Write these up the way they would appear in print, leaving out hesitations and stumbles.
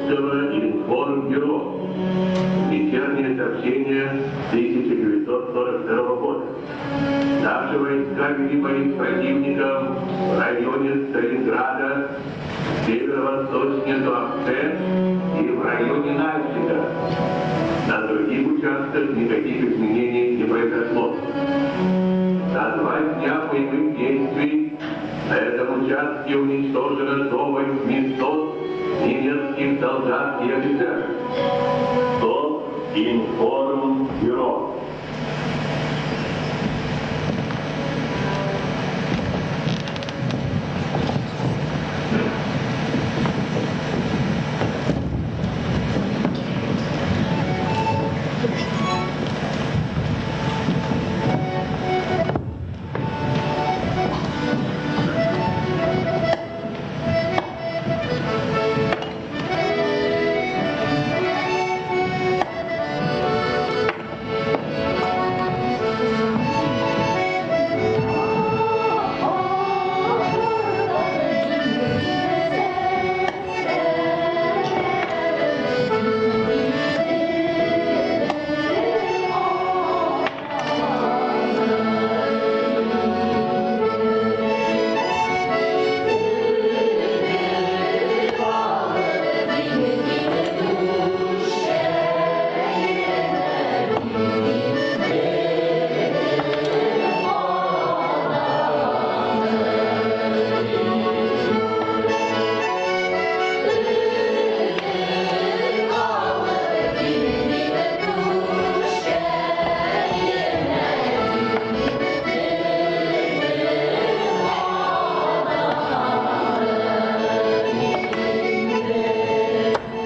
Советского информбюро. Вечернее сообщение 1942 года. Наши войска вели бои с противником в районе Сталинграда, северо-восточнее Туапсе и в районе Нальчика. На других участках никаких изменений не произошло. За 2 дня боевых действий на этом участке уничтожено до 800 немецких солдат и офицеров. Совинформбюро.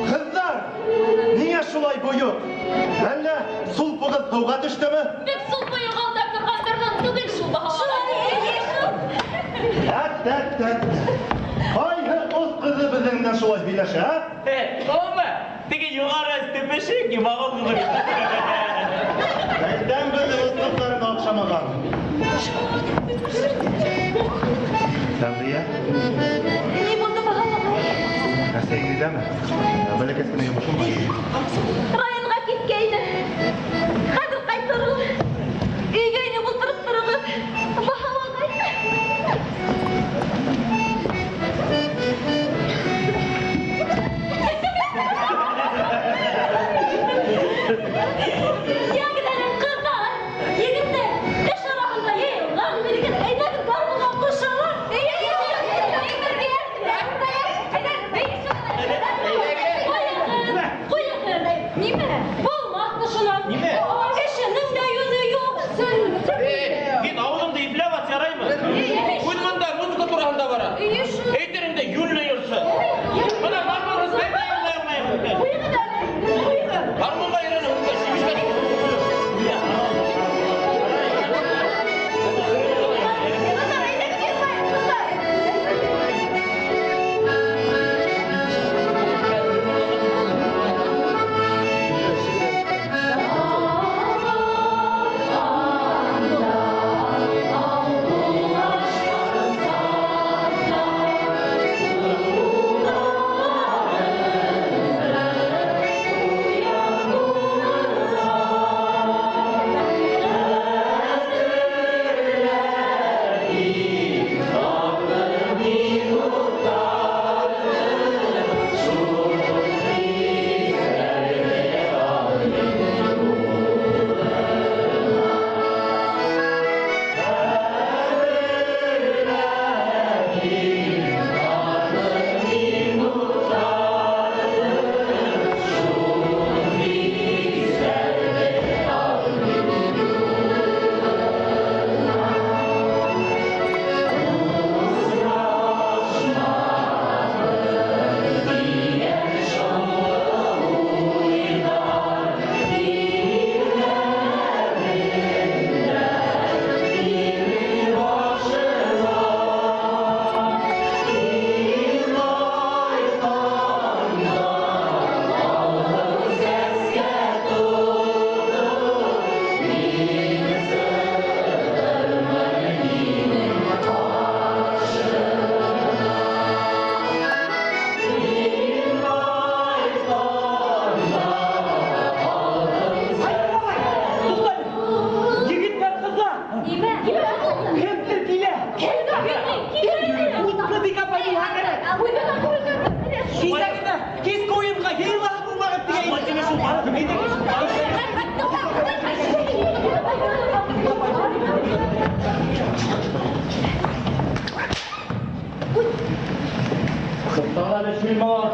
Ҡыҙҙар, ниңә шулай бойоҡ? Әллә сулпығыҙ һыуға төштөмө? Беҙ сулпы юғалта торғандарҙан түгел шул, Баһау ағай. Әт, әт, әт. Ҡайһы ос ҡыҙы беҙҙең менән шулай һөйләшә, ә? Улмы? Теге юғары төпөшөк Йомағол ҡыҙы. Әйтәм беҙҙең ос ҡыҙҙарына оҡшамаған. Сәмдиә, Ни булды, Баһау ағай? әсәйең өйҙәме? Бәләкәс кенә йомошом бар. Районға киткәйне. Хәҙер ҡайтыр ул. Өйгә инеп ултырып тороғоҙ, Баһау ағай. Йәгеҙ әле, ҡыҙҙар, егеттәр, эш араһында йыйылған, бирегеҙ, әйҙәгеҙ гармунға ҡушылып. Ҡуйығыҙ, ҡуйығыҙ. Нимә? Туҡтағыҙ әле, шилмалар.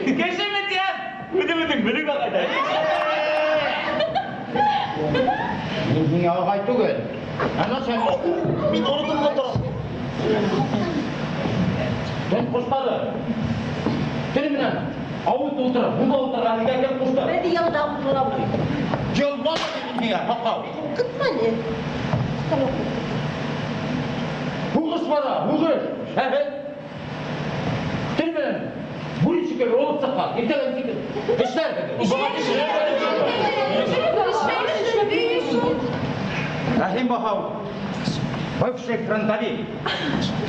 Кеше бит Үҙебеҙҙең белек ағай. Мин һиңә ағай түгел. Ә начальник. Мин онотолған торам. Кем ҡушманы? Теле менән ауыҙ тултырып, һунда ултырған һиңә кем ҡушты? Беҙ йылда ултырабыҙ. Йылмама тим мин һиңә, һаҡау. Ҡурҡытма әле. Һуғыш бара, һуғыш. Ә һеҙ тел менән бүре шикелле олоп сыҡҡан. Иртәгә нисек эшләрһегеҙ? Рәхим Бахау, бывший фронтовик,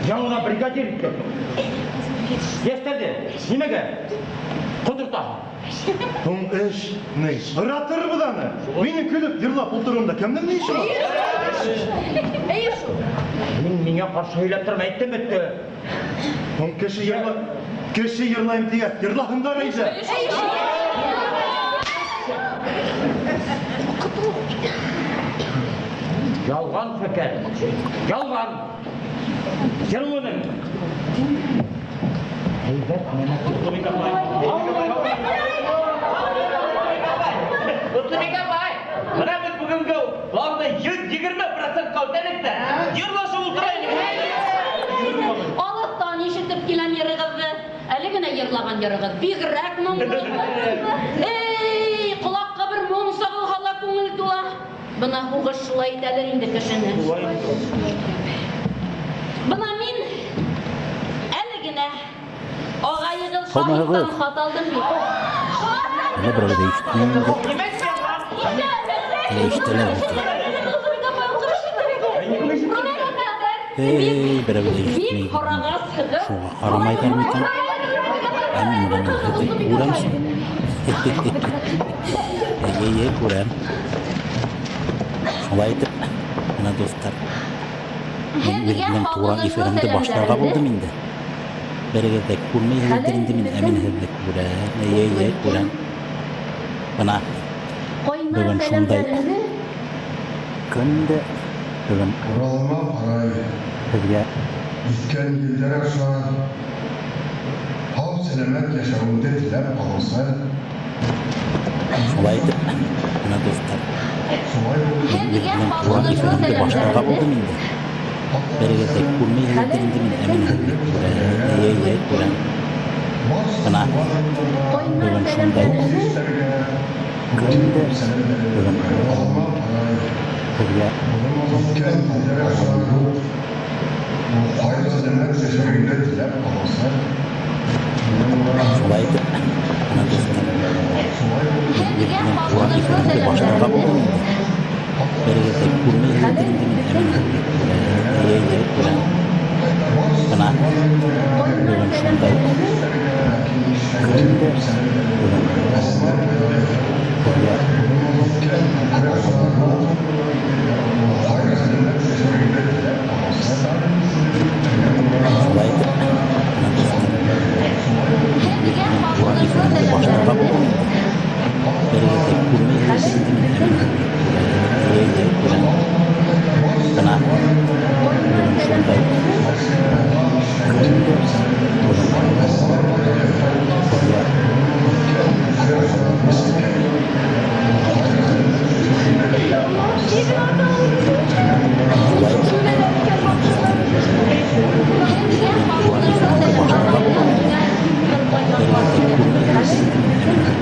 яңы бригадир икән. Йәштәрҙе нимәгә ҡоторта? Һуң эш ни? Ыратырбыҙ аны. Минең көлөп йырлап ултырыуымда кемдең ни эше бар? Эйе шул. Мин миңә ҡаршы һөйләп торма, әйттем бөттө. Һуң кеше йырла, кеше йырлайым тигәс, йырлаһындар әйҙә. Эйе шул. Ялған фекер. Ялған. Йырлының. Һәйбәт нәмә. Ҡотлобикә апай, бына беҙ бөгөнгө планды 120%-ҡа үтәлек тә, йырлашып ултыра инек. Алыҫтан ишетеп киләм йырығыҙҙы. Әле генә йырлаған йырығыҙ бигерәк моңло. Эй, ҡолаҡҡа бер моң сағылһа ла күңел тула. Бына һуғыш шулай итәлер инде кешене. Бына мин әле генә ағайығыҙ Һаумыһығыҙ. Шаһиттан хат алдым бит. Әллә берәү ҙә ишетмәй инде. Әллә ишетәләр микән? Эй, берәү ҙә ишетмәй. Бик һорағас һығып. Шуға ҡарамайҙар микән? Ә мин быны һеҙҙе күрәм шул. Эйе, эйе, күрәм. Шулай итеп, бына дуҫтар, мин үҙемдең тура эфирымды башларға булдым инде. Берегеҙ ҙә күрмәйһегеҙҙер инде мин, ә мин һеҙҙе күрәм. Эйе, эйе, күрәм. Бына Ҡайнар бөгөн шундай сәләмдәреңде көн дә бөгөн Уралыма ҡарай, һеҙгә иҫкән елдәр аша һау-сәләмәт йәшәүеңде теләп ҡалыусы, шулай итеп, бына дуҫтар, шулай уҡ мин үҙемдең тура эфирымды башларға булдым инде. Берегеҙ ҙә күрмәйһегеҙҙер инде мин, ә мин һеҙҙе күрәм. Эйе, эйе, күрәм. барса Бына туған-туғанға, ҡайнар бөгөн шундай сәләмдәреңде иштәргә көн дә бөгөн Уралыма ҡарай, һеҙгә иҫкән елдәр аша һау-сәләмәт йәшәүеңде теләп ҡалыусы, шулай итеп, бына дуҫтар, шулай уҡ мин һеҙгә үҙемдең тура халҡығыҙҙың эфирымды башларға сәләмдәреңде булдым инде. Берегеҙ ҙә күрмәйһегеҙҙер инде мин, ә мин һеҙҙе күрәм. Эйе, эйе, күрәм. Бына ҡайнар бөгөн шундай сәләмдәреңде көн дә бөгөн һеҙгә шулай итеп, бына дуҫтар, мин һеҙгә үҙемдең тура халҡығыҙҙың эфирымды башларға сәләмдәреңде булдым инде. Берегеҙ ҙә күрмәйһегеҙҙер инде мин, ә мин һеҙҙе күрәм. Эйе, эйе, күрәм. Бына ҡайнар бөгөн шундай сәләмдәреңде көн дә бөгөн һеҙгә шулай итеп, бына дуҫтар, мин һеҙгә үҙемдең тура халҡығыҙҙың эфирымды башларға булдым инде. сәләмдәреңде Берегеҙ ҙә күрмәйһегеҙҙер инде мин, ә мин һеҙҙе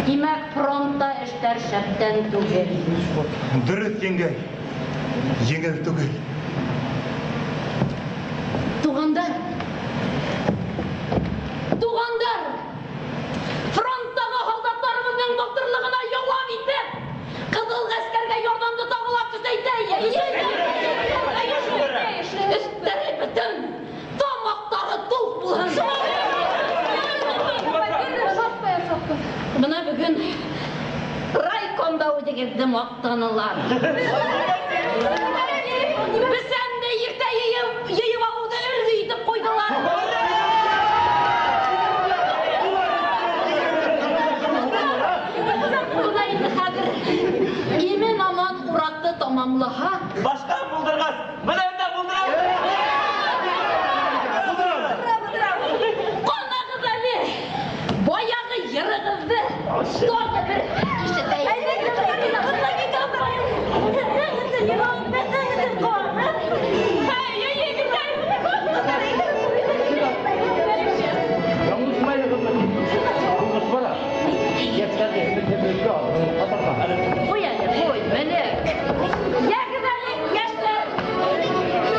Тимәк, фронтта эштәр шәптән түгел. Дөрөҫ, еңгәй. Еңел түгел. Туғандар, туғандар, фронттағы һалдаттарыбыҙҙың батырлығына ялан итеп, Ҡыҙыл ғәскәргә ярҙамды тағы ла көсәйтәйек. Өҫтәре бөтөн, тамаҡтары туҡ булһын. Бына бөгөн райкомда үҙегеҙҙе маҡтанылар. Бесәнде иртә йыйып алыуҙы өлгө итеп ҡуйҙылар. тамамлаһа. Башка булдыргач, менә дә булдырабыз. Ҡанағыҙ әле! Баяғы йырығыҙҙы тағы бер ишетәйем. Яңылышмайығыҙмы? Һуғыш бара. Йәштәрҙе өметһеҙлеккә ҡатырға. Ҡуй әле, ҡуй, Мөлөк. Йәгеҙ әле, йәштәр!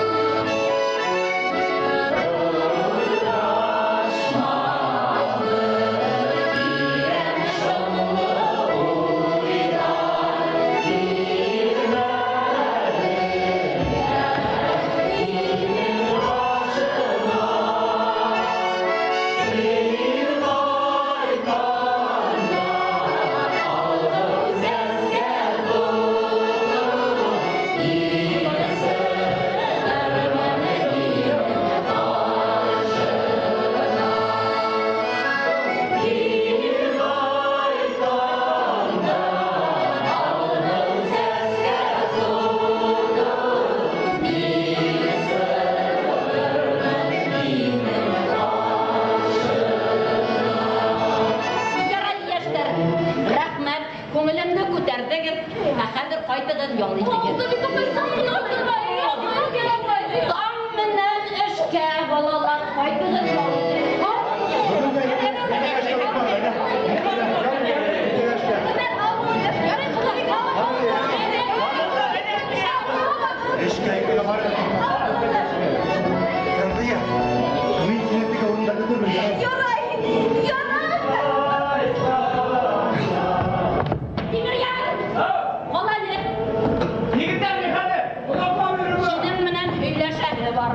Ярай, йәштәр, рәхмәт, күңелемде күтәрҙегеҙ. Ә хәҙер ҡайтығыҙ, ял итегеҙ. Таң менән эшкә, балалар, ҡайтығыҙ, ял итегеҙ. Эшкә икегә барып. Кәмзия, мин һине теге урында көтөрмөн. Ярай, ярай. Тимерйәр, ҡал әле. Егетләр, мин хәҙер. Һинең менән һөйләшәһе бар.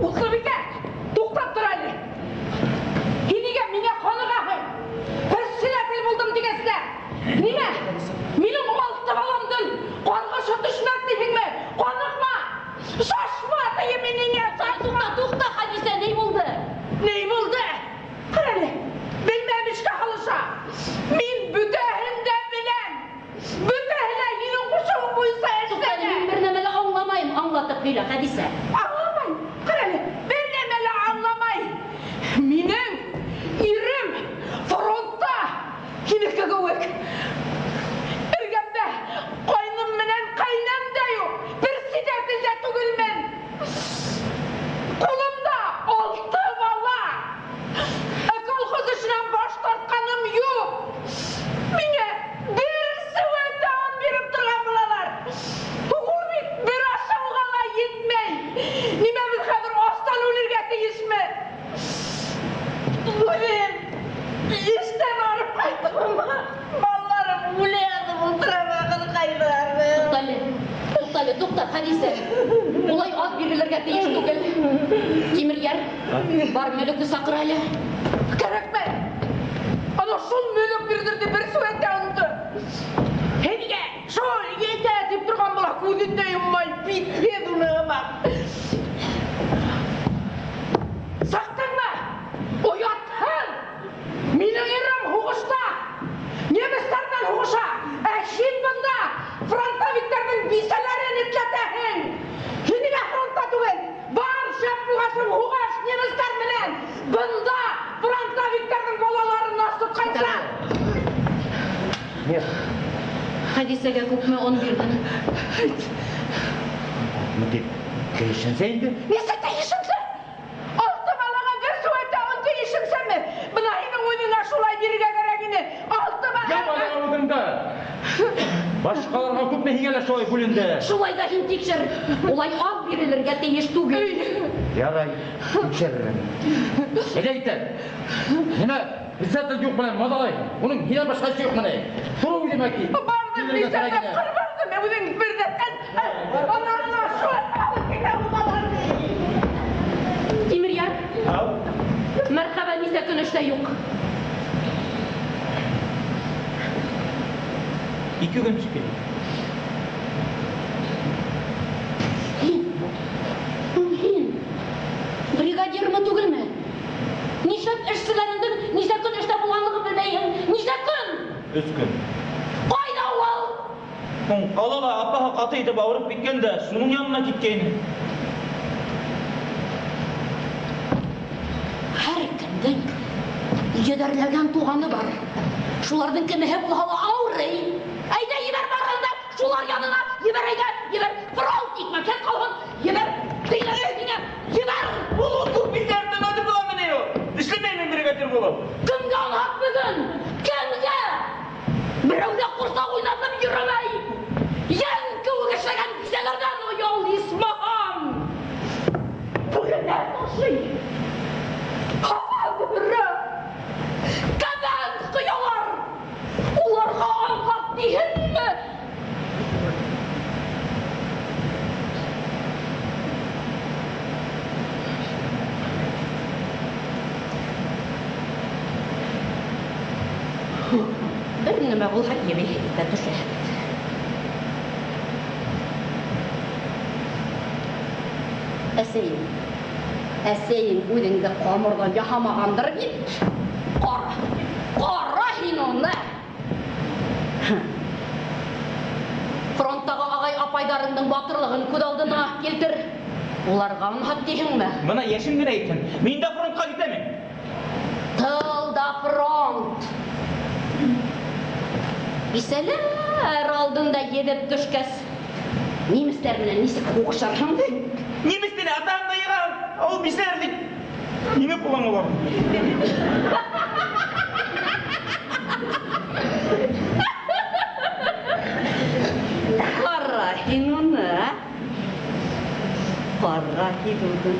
Утлыбикә, туҡтап тор әле. Һин нигә миңә ҡаныҡаһың? Председатель булдым тигәс тә. Нимә? Минең алты баламдың ҡарғышы төшмәҫ тиһеңме? Ҡаныҡма! Шашма тием мин һиңә, Ай, туҡта, туҡта, Хәдисә, ни булды? Ни булды? Ҡара әле, белмәмешкә һалыша. Мин бөтәһен дә беләм. Бөтәһе лә һинең ҡушыуың буйынса Туҡта әле, эшләнә. мин бер нәмә лә аңламайым, аңлатып һөйлә, Хәдисә. Аңламай. Ҡара әле, бер нәмә лә аңламай. Минең ирем фронтта. Һинеке кеүек. Эргәмдә ҡайным менән ҡәйнәм дә юҡ. Председатель дә түгелмен. Ҡулымда алты бала. Ә колхоз эшенән баш тартҡаным юҡ. Миңә бер сеүәт он биреп торған булалар. Ул бит бер ашауға ла етмәй. Нимә беҙ хәҙер астан үлергә тейешме? Үҙем эштән арып ҡайтыуыма балаларым үлә яҙып ултыра бахырҡайҙарым. Туҡта әле, туҡта әле, туҡта, Хәдисә. Улай аҙ бирелергә тейеш түгел. Тимерйәр, бар Мөлөктө саҡыр әле. Кәрәкмәй. Ана шул Мөлөк бирҙерҙе бер сүәттә онто. Һингә шул етә тип торған була, күҙен дә йоммай, битһеҙ уны һымаҡ. Сыҡтыңмы? Оятһыҙ! Минең ирем һуғышта! Немецтар менән һуғыша! Ә һин бында фронтовиктарҙың бисәләрен этләтәһең! Һин ниңә фронтта түгел? Бар, шәп булғасың, һуғыш немецтар менән! Бында фронтовиктарҙың балаларын асытҡанса! Нет. Хәдисәгә күпме он бирҙең? Ну тип, тейешенсә инде. Нисек тейешенсә? Алты балаға бер сүәттә он тейешенсәме? Бына һинең үҙеңә шулай бирергә кәрәк ине. Алты Яп балаға... ауыҙыңды. Башҡаларға күпме, һиңә лә шулай бүленде. Шулай ҙа һин тикшер. Улай аҙ бирелергә тейеш түгел. Ярай, тикшерермен. Әйҙә итә. Нимә, председатель юҡ менән маҙалайһың. Уның һинән башҡа эше юҡ менән. Тороу үҙемә ки. Барҙым, нисә тапҡыр барҙым, үҙең бер ҙә анарына шулай алып китә булалар. Тимерйәр, мәрхәбә, нисә көн эштә юҡ? 2 көн шикелле. Һин, һин, бригадирмы түгелме? Нишләп эшселәреңдең нисә көн эштә булғанлығын белмәйһең? Нисә көн? 3 көн. Ҡайҙа ул? Ҡалала апаһы ҡаты итеп ауырып киткән дә, шуның янына киткәйне. Һәр кемдең йөҙәрләгән туғаны бар. Шуларҙың кемеһе булһа ла ауырый. Әйҙә ебәр барыһын да шулар янына. Ебәр әйҙә, ебәр. Фронт икмәкһеҙ ҡалһын. Ебәр. Тейҙәр һиңә. Ебәр. Ул ут күк битләреннән өтеп буламы ни ул? Эшләмәйем мин бригадир булып. Кемгә анһат бөгөн? Кемгә? Берәү ҙә ҡурсаҡ уйнатып йөрөмәй. Йән кеүек эшләгән бисәләрҙән оял, исмаһам. Бүреләр ташый. Һава бөрә. Кәбән ҡоялар. Уларға анһат тиһеңме? Бер нәмә булһа, ебей итә төшә. Әсәйем, әсәйең үҙеңде ҡамырҙан яһамағандыр бит. Ҡара, ҡара һин уны. Фронттағы ағай-апайҙарыңдың батырлығын күҙ алдына килтер. Уларға анһат тиһеңме? Бына йәшем генә әйтһен. Мин дә фронтҡа китәмен. Тыл да фронт. Бисәләр алдында ебеп төшкәс, немецтәр менән нисек һуғышырһың? Немецтән атаңды йыға, ул бисәләр тип. Ниңә ҡулың улар? Ҡара һин уны, ә? Ҡара һин уны.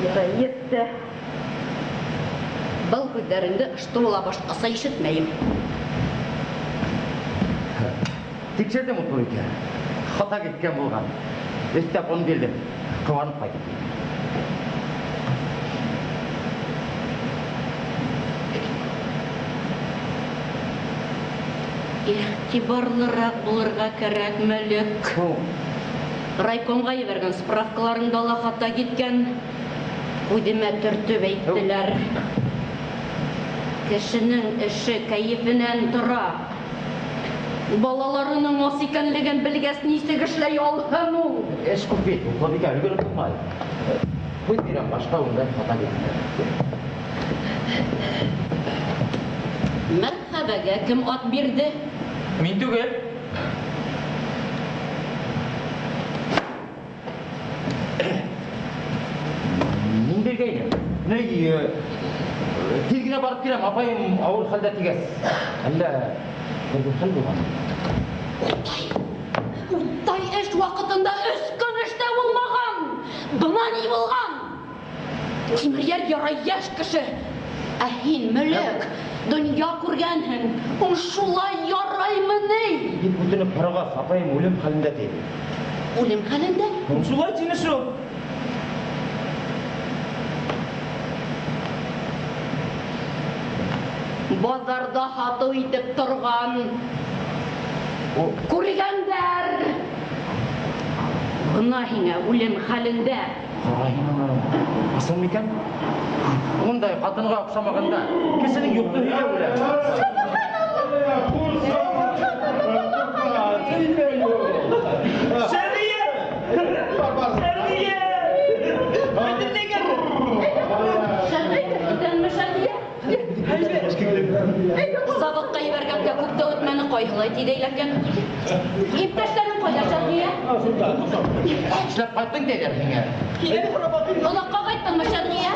Ярай, етте. Был һүҙҙәреңде ышты ла башҡаса ишетмәйем. Тикшерҙем Утлыбикә. Хата киткән булған. Өҫтәп он бирҙем. Ҡыуанып ҡайтып килде. Иғтибарлыраҡ булырға кәрәк, Мөлөк. Райкомға ебәргән справкаларыңда ла хата киткән. Үҙемә төртөп әйттеләр. Кешенең эше кәйефенән тора. Балаларының ас икәнлеген белгәс, нисек эшләй алһын ул? Эш күп бит, Утлыбикә, өлгөрөп булмай. Һүҙ бирәм, башҡа ундай хата китмәҫ. Мәрхәбәгә кем ат бирҙе? Мин түгел. Мин биргәйнем. Ни, тиҙ генә барып киләм, апайым ауыр хәлдә тигәс. Әллә бер хәл булған? Уттай, уттай эш ваҡытында өс көн эштә булмаған. Бына ни булған? Тимерйәл ярай йәш кеше. Ә һин, Мөлөк, донъя күргәнһең. Ул шулай яраймы ни? Тип үтенеп һорағас, апайым үлем хәлендә ти. Үлем хәлендә? Ул шулай тине шул. Баҙарҙа һатыу итеп торған күргәндәр. Бына һиңә үлем хәлендә. Ҡара һин уны. Ысын микән? Ундай ҡатынға оҡшамағанда кешенең юҡты һөйләп үлә. Шәрғиә! Шәрғиә! Бөтөнләй килде. Шәрғиә, иҫәнме, Шәрғиә? Заводҡа ебәргәнгә күп тә үтмәне, ҡайһылай тиҙ әйләнгән. Иптәштәрең ҡайҙа, Шәрғиә? Эшләп ҡайттың тиҙәр һиңә. Оҙаҡҡа ҡайттыңмы, Шәрғиә?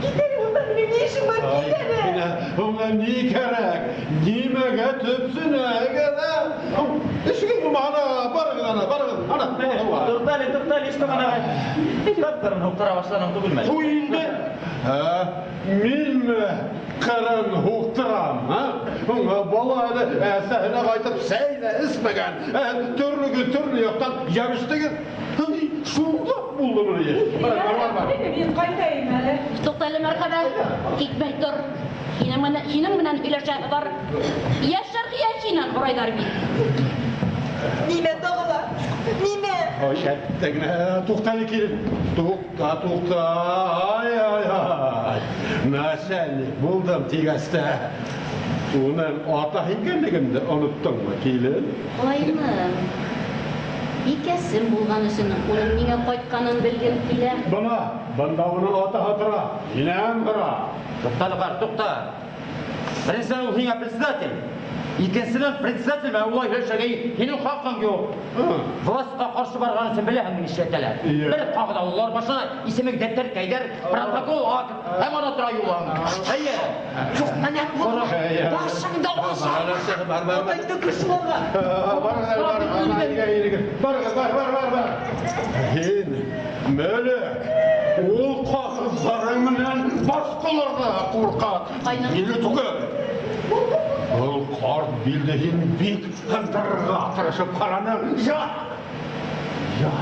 Кит әле, унда минең ни эшем бар? Кит әле. Уңа ни кәрәк? Нимәгә төпсөнәгеҙ, ә? Эшегеҙ булмаһа, ана, барығыҙ, ана, барығыҙ, ана. Туҡта әле, туҡта әле, Иштуған ағай. Тапҡырын һуҡтыра башланың түгелме әле? Ҡуй инде. Ә, минме ҡырын һуҡтырам, ә? Уңа бала әле әсәһенә ҡайтып сәй ҙә эсмәгән. Ә, төрлөгө төрлө яҡтан йәбештегеҙ. Һый, шунда булдымы ни? Бар, бар, бар. Мин ҡайтайым әле. Туҡта әле, мәрхәбә. Китмәй тор. Һинең менән һөйләшәһе бар. Йәш Шәрғиә һинән һорайҙар бит. Нимә тағы ла? Нимә? Ай, әттәгенә, туҡта әле, килен. Туҡта, туҡта. Ай, ай, ай. Начальник булдым тигәс тә, уның атаһы икәнлегемде оноттоңмо, килен? Ҡайным, бикәсем булған өсөн уның миңә ҡайтҡанын белгем килә. Бына, бында уның атаһы тора, һинән һора. Туҡта әле, ҡарт, туҡта. Беренсенән, ул һиңә председатель. Икенсенән, председатель менән улай һөйләшергә һинең хаҡың юҡ. Властьҡа ҡаршы барған өсөн беләһеңме нишләтәләр? Бер ҡағыҙ алалар башына, исемеңде теркәйҙәр, протокол, акт, һәм ана тора юлың. Әйе. Юҡ, менә башыңды аша. Бар, бар, бар. Атаңды көсләгән. Барығыҙ әле, барығыҙ, ана, өйгә инегеҙ. Барығыҙ, бар, бар, бар, бар. Һин, мөлөк, ул ҡағыҙҙарың менән башҡаларҙы ҡурҡыт. Ҡайным. Мине түгел. Был ҡарт билде һин бик һындырырға тырышып ҡараның. Юҡ! Юҡ!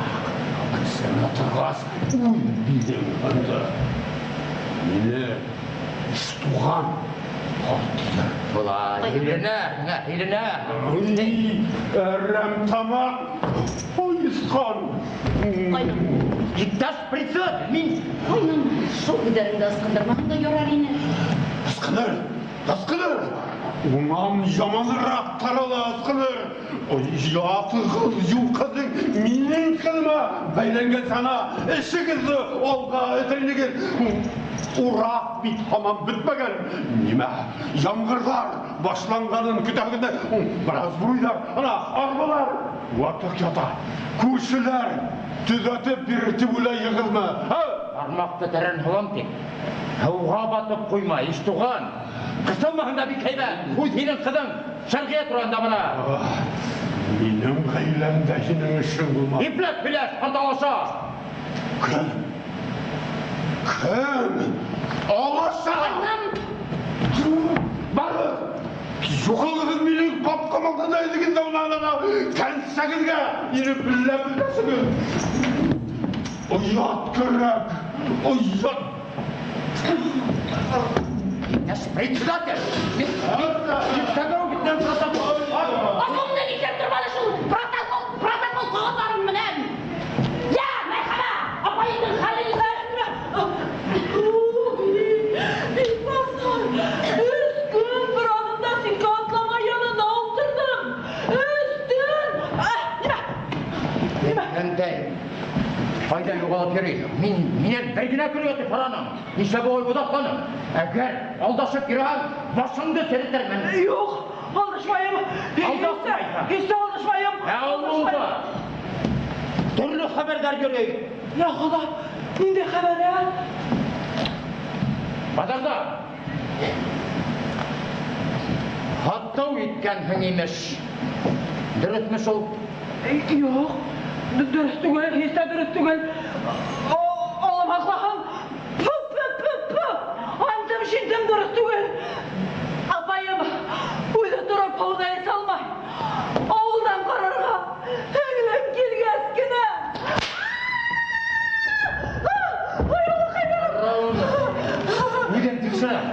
Көсәнә торғас, үҙ билең һынды. Мине Иштуған ҡарт тиҙәр. Былай, һөйләнә, һиңә, һөйләнә. Ай, әрәм тамаҡ, һайыҫҡан. Ҡайным. Иптәш председатель, мин Ҡайным, шул үҙҙәреңде ысҡындырмаһаң да ярар ине. Ысҡыныр, ысҡыныр. Унан яманыраҡ тарала ысҡыныр. Ой, ятығыҙ юҡ ҡыҙың минең ҡыҙыма бәйләнгән сана. Эшегеҙҙе алға этәрегеҙ. Ураҡ бит һаман бөтмәгән. Нимә, ямғырҙар башланғанын көтәһегеҙ ҙә, бераз буйҙар, ана, арбалар ватыҡ ята. Күршеләр төҙәтеп бирер тип уйлайһығыҙмы? Һа? Бармаҡты тәрән һалам тип, һыуға батып ҡуйма, Иштуған. Ҡыҫылмаһын да бик һәйбәт. Үҙ һинең ҡыҙың Шәрғиә тураһында бына. Минең ғаиләмдә һинең эшең булмаҫ. Ипләп һөйләш, ҡарталаша. Кем? Кем? Алаша! Ҡайным! Барығыҙ! Юғалығыҙ минең ҡапҡам алдында инегеҙ ҙә унан ана кәнсәгеҙгә инеп ләпелдәшегеҙ. Оят кәрәк! Оят! Иптәш председатель! Мин иртәгә үк китәм протокол. Асыуымды нишләп торманы шул протокол, протокол ҡағыҙҙарың менән. Йә, мәрхәбә, апайыңдың хәле нисек? Бикбасар, өс көн бер аҙым да ситкә атламай янында ултырҙым. Өс төн. Нимә? Нимә? Әнтәй, ҡайҙа юғалып йөрөйһөң? Мин минән бер генә көн ятып һораның. Нишләп улай оҙаҡланың? Әгәр алдашып йөрөһәң, башыңды серетермен. Юҡ, алдашмайым. Алдашмайһың. Һис тә алдашмайым. Ә ауылда төрлө хәбәрҙәр йөрөй. Я Хоҙа, ниндәй хәбәр, ә? Баҙарҙа һатыу иткәнһең имеш. Дөрөҫмө шул? Юҡ, дөрөҫ түгел, һис тә дөрөҫ түгел. Аллам һаҡлаһын. Пы, пы, пы, пы. Антым шинтем дөрөҫ түгел. Апайым үҙе тороп һыу ҙа эсә алмай. Ауылдан ҡарарға һеңлем килгәс кенә. Ай, Аллаҡайҙарым. Үҙем тикшерәм.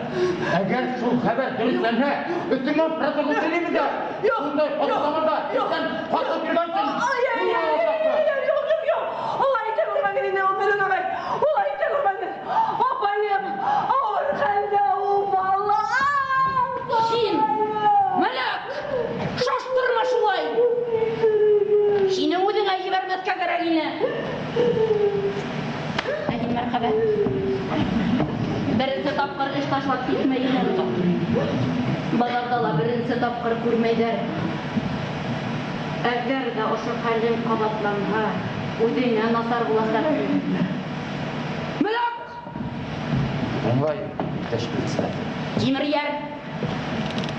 Әгәр шул хәбәр дөрөҫләнһә, өҫтөңә протокол төҙөйбөҙ ҙә. Юҡ, Шундай юҡ, ҡаты заманда юҡ. эштән ҡасып йөрөгәнһең. Ай, ай, ай, ай, ай, ай, юҡ, юҡ, юҡ. Улай итә күрмәгеҙ инде, ул минең ағай. Улай итә күрмәгеҙ. Апайым, ауыр хәлдә ул бала. Һин, Мәләк, шаштырма шулай. Һине үҙеңә ебәрмәҫкә кәрәк ине. Ә һин, мәрхәбә. Беренсе тапҡыр эш ташлап китмәй инең. Баҙарҙа ла беренсе тапҡыр күрмәйҙәр. Әгәр ҙә ошо хәлең ҡабатланһа, үҙеңә насар буласаҡ. Мәләк! Тыңлай, иптәш председатель. Тимерйәр,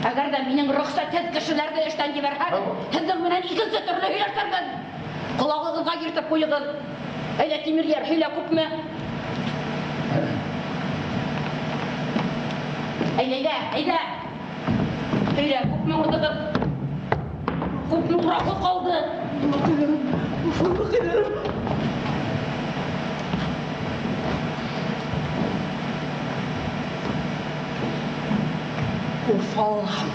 әгәр ҙә минең рөхсәтһеҙ кешеләрҙе эштән ебәрһәгеҙ, һеҙҙең менән икенсе төрлө һөйләшербеҙ. Ҡолағығыҙға йыртып ҡуйығыҙ. Әйҙә, Тимерйәр, һөйлә күпме? Әйҙә, әйҙә, әйҙә. Һөйлә, күпме урҙығыҙ? Күпме ураҡы ҡалды? Аллаҡайҙарым, Аллаҡайҙарым. Уф, Аллам,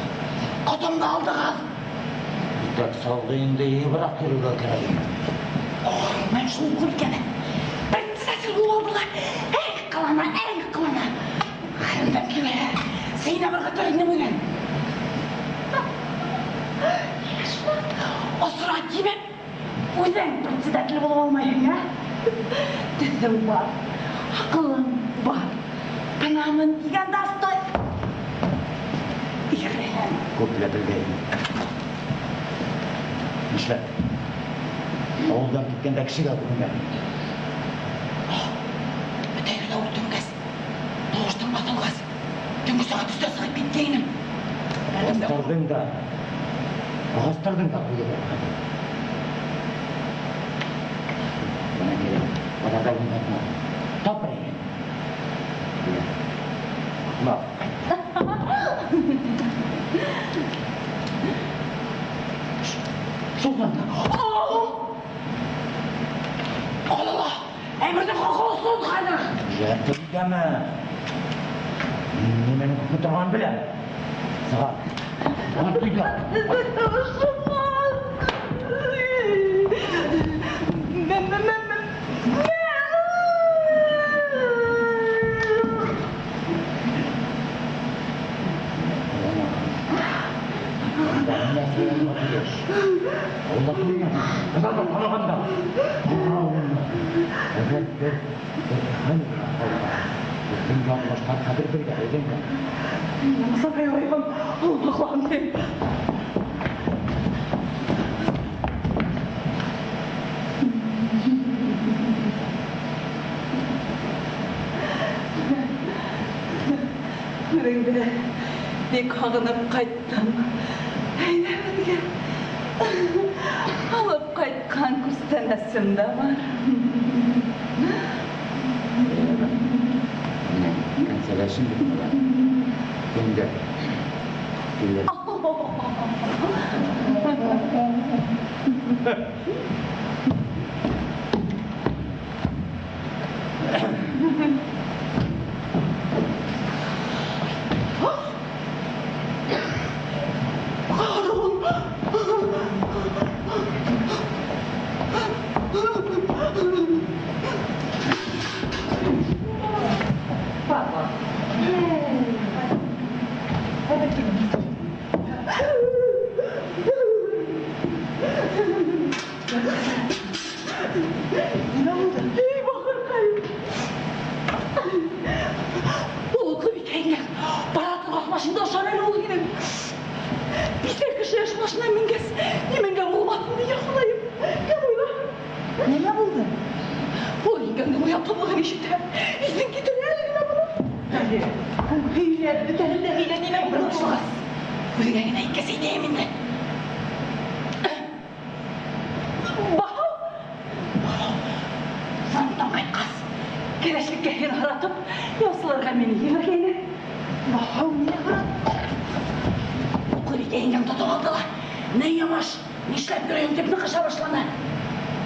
ҡотомдо алдығыҙ. Итәк салды инде, йыйыбыраҡ йөрөргә кәрәк. Ой, мин шул күркәне. Председатель булып алдылар. Эй, ҡылана, эй, ҡылана. Табырға тор инем үҙен. Осора тибеп, үҙең председатель булып алмайһың, ә? Төҫөң бар, аҡылың бар. Бынамын тигән дастой. Иреһең. Күпле белгәйнем. Нишләп? Ауылдан киткәндә кешегә күренгән. Бөтә ерҙә үтенгәс, тауыштан баҫылғас, төнгө сәғәт өстә сығып киткәйнем. Ағастарҙың да, ағастарҙың да ҡуйы бар хәҙер. Бына кәрәк, баҙарҙа уйнатма. Тап берәйһен. Ма, ҡайт. Шулдан да. Ҡалала, әйберҙең хаҡы осон хәҙер. Йәтемдәме? Мин нимәнең күпме торғанын беләм. Сығар. Бына туйҙа. Алла күргән. Бына ҡарағанда. Әгәр бер бер хәл алға. Беҙҙең яҙмыштар хәҙер бергә, беҙҙең. Мусафа ярайым, ул һаҡланды. Үҙеңде бик һағынып ҡайттым. Әйҙә беҙгә. Алып ҡайтҡан күстәнәсем дә бар. Менә кәнсәләшем бит бына. Кемдер килер. Папа. Нимә булды? Эй, бахырҡайым. Болотло бит еңгәң. Бара торғас машинада ошан әле ул һинең. Бисә кеше эш машина менгәс, нимәгә булмаҫын тигән Хоҙайым. Кем уйла? Нимә булды? Ул еңгәңдең оятлылығын ишетә. Иҫең китер әле генә быны. Һөйләп бөтәһен дә һөйлә, нимә булды башлағас. Үҙеңә генә әйткәс әйтәйем инде. Баһау! Баһау! Фронттан ҡайтҡас, кәләшлеккә һине һоратып, яусыларға мине ебәргәйне. Баһау мине һоратты. Уҡлы еңгәң тотоп алды ла. Ни йомош, нишләп йөрөйһөң тип ныҡыша башланы.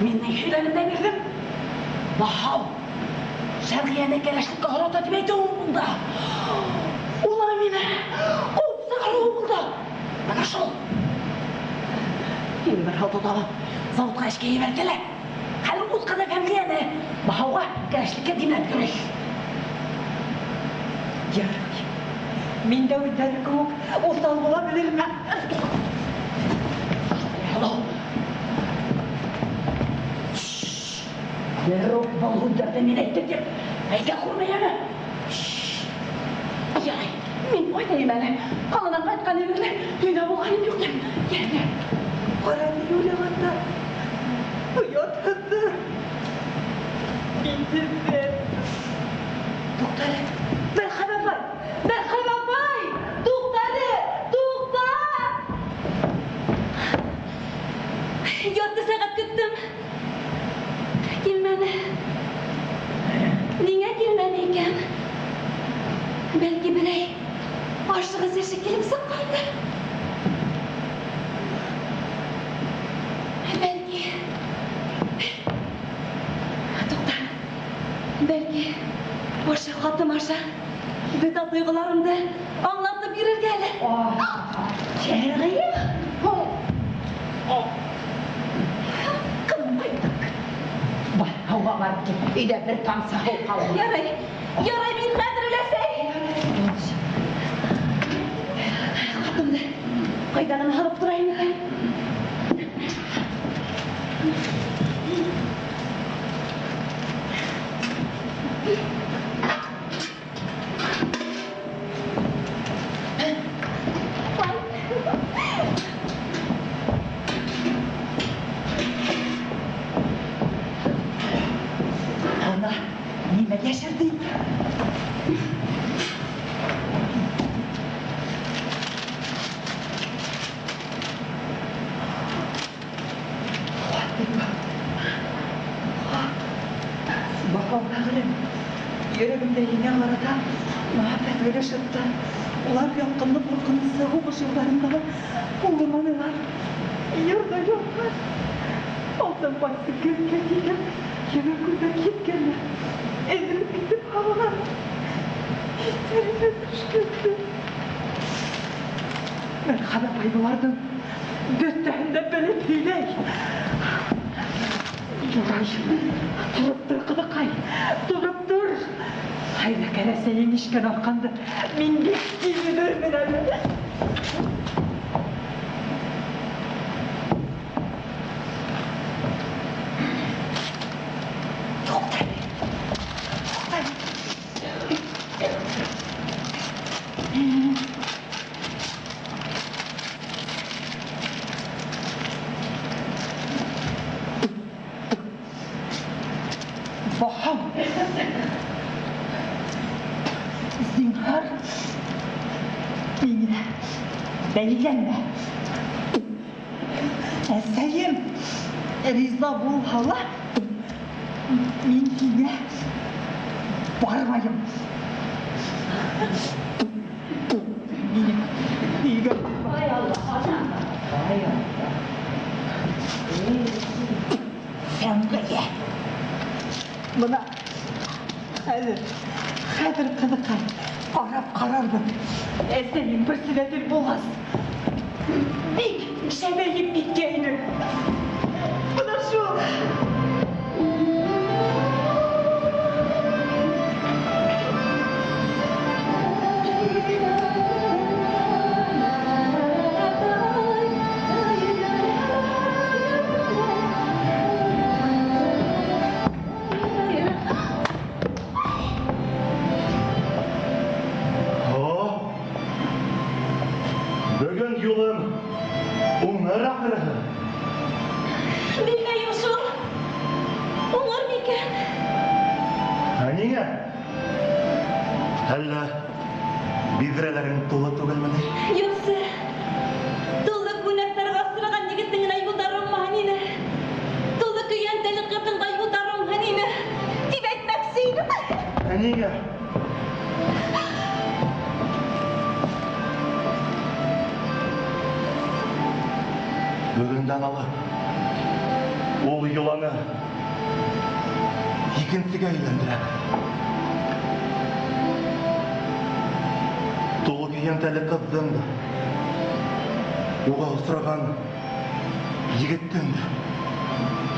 Мин ни һөйләнем дә бирҙем. Баһау, Шәрғиәне кәләшлеккә һората тип әйтеүем булды. Улар мине ҡыуып сығарыуы булды. Бына шул. Һин бер һылтау табып, заводҡа эшкә ебәрҙе лә. Хәҙер ут ҡыҙы Фәнғиәне Баһауға кәләшлеккә димләп йөрөй. Ярай. Мин дә үҙҙәре кеүек уҫал була белермен. Алло. Берүк был һүҙҙәрҙе мин әйттем тип әйтә күрмә әле. Ярай, мин ҡайтайым әле. Ҡаланан ҡайтҡан бирле өйҙә булғаным юҡ. Йә, йә. Ҡара ни уйлағандар. Оятһыҙҙар. Билдерҙәр. Туҡта әле. Бәрхәм апай! Бәрхәм апай! Туҡта әле! Туҡта! Ярты сәғәт көттөм. Килмәне. Ниңә килмәне икән? Бәлки берәй ашығыс эше килеп сыҡҡандыр. Бәлки... Туҡта. Бәлки ошо хатым аша бөтә тойғоларымды аңлатып бирергә әле. Шәрғиә! Ҡыҙым, ҡайттыҡ. Бар, һыуға барып кил. Өйҙә бер тамсы һыу ҡалманы. Ярай, ярай, мин хәҙер, өләсәй. Ҡайҙа ғына һалып торайым икән? Ана, нимә йәшерҙе икән? Фатима. Баһау бәгърем, йөрәгемдә һиңә ҡарата мөхәббәт гөлө шытты. Улар ялҡынлы ҡурҡыныслы һуғыш йылдарында ла булдырманылар. Йыр ҙа яҙған. Алтын ҡайсы көнгә тигән, ебәк күлдәк киткәндә, эҙелеп китеп һабаған. Иҫтәремә төшкәндә. Мәрхәбә апай быларҙың бөтәһен дә белеп һөйләй. Ярай, тороп тор, ҡыҙыҡай, тороп тор. Хәйләкәр әсәйең ишкән арҡанды мин бик тиҙ өҙөрмөн әле. Туҡта әле, туҡта әле. Баһау, зинһар, миңә бәйләнмә. Әсәйем риза булһа ла, мин һиңә бармайым. Минең өйгә Ай Алла, Ай Алла. Фәнғиә. Бына хәҙер, хәҙер ҡыҙыҡай, ҡарап ҡарарбыҙ. Әсәйем председатель булғас, бик шәбәйеп киткәйне. Бына шул. О! Бөгөн юлым уңыр ахырыһы. Белмәйем шул. Уңыр микән? Ә ниңә? Әллә биҙрәләрең тулы түгелме ни? Юҡсы. Тулы күнәктәргә осраған егеттең генә юлдары уңмаһын ине. Тулы көйәнтәле ҡыҙҙың да юлдары уңһын ине. Тип әйтмәксе инем. Ә ниңә? Бөгөндән алып ул йоланы икенсегә әйләндерәм. Тулы көйәнтәле ҡыҙҙың да, уға осраған егеттең дә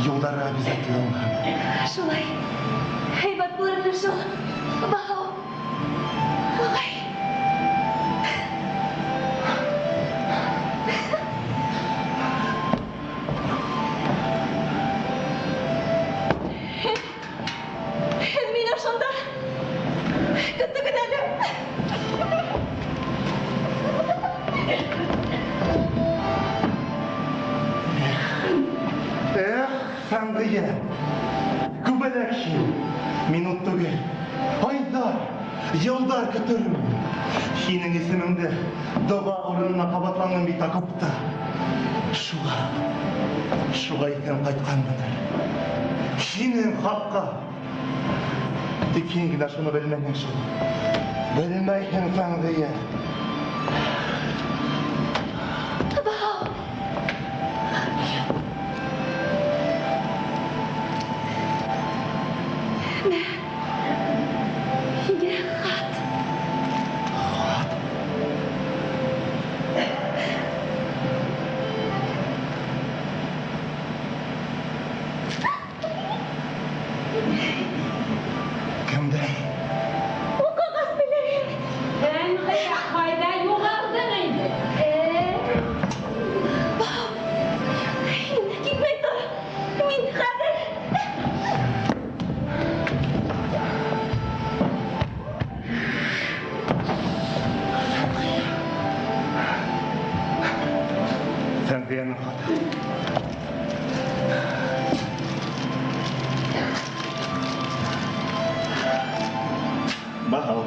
юлдары обязательно уңһын. Шулай. Һәйбәт булыр ине шул. Баһау. Ағай. Һеҙ мине ошонда көттөгөҙ әле. Эх, Фәнғиә, күбәләк һин, минут түгел, айҙар, йылдар көтөрмөн. Һинең исемеңде доға урынына ҡабатланым бит окопта. Шуға, шуға иҫән ҡайтҡанмындыр. Һинең хаҡҡа. Тик һин генә шуны белмәнең шул. Белмәйһең, Фәнғиә. Баһау. Мә. Һиңә хат. Хат? Кемдән? Уҡығас белерһең. Фәнғиә, ҡайҙа юғалдың Берияның хаты. Баһау.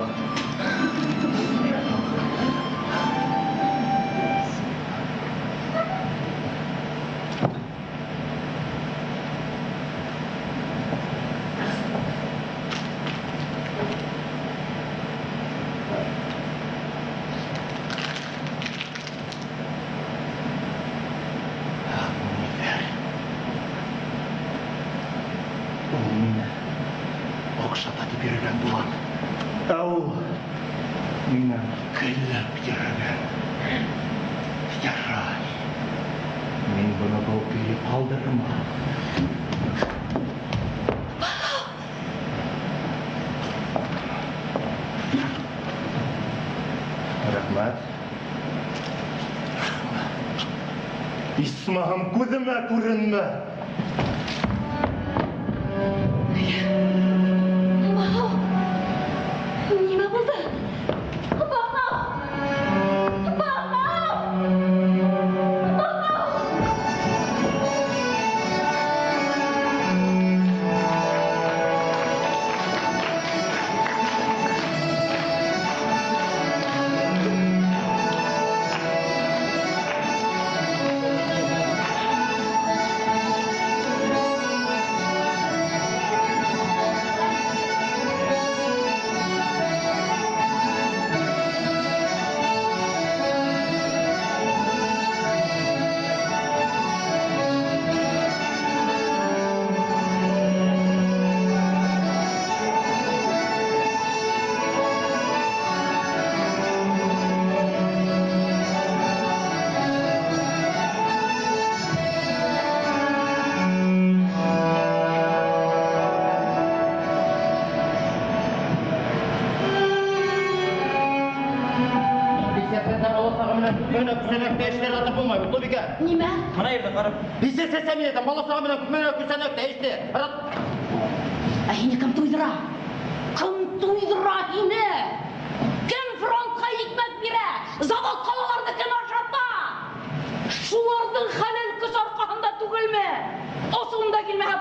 Ул мине оҡшата тип йөрөгән булған. Ә ул минән көлөп йөрөгән. Ярай. Мин быны был көйө ҡалдырмам. Рәхмәт. Исмаһам күҙемә күренмә. Баһау! Нимә булды? Баһау! Баһау! Баһау! Бисәсәсә бала-саға менән күпме генә күсәнәктә эшләр атып булмай, Ҡотлобикә. Нимә? Мына ерҙә ҡарап. Бисәсәсә мин әйтәм, бала-саға менән күпме генә күсәнәктә эште. Рат. Ә һине кем туйҙыра? Кем туйҙыра һине? Кем фронтҡа икмәк бирә? Завод ҡалаларҙы кем ашата? Шуларҙың хәләл көс арҡаһында түгелме? Асыуың да килмәһә,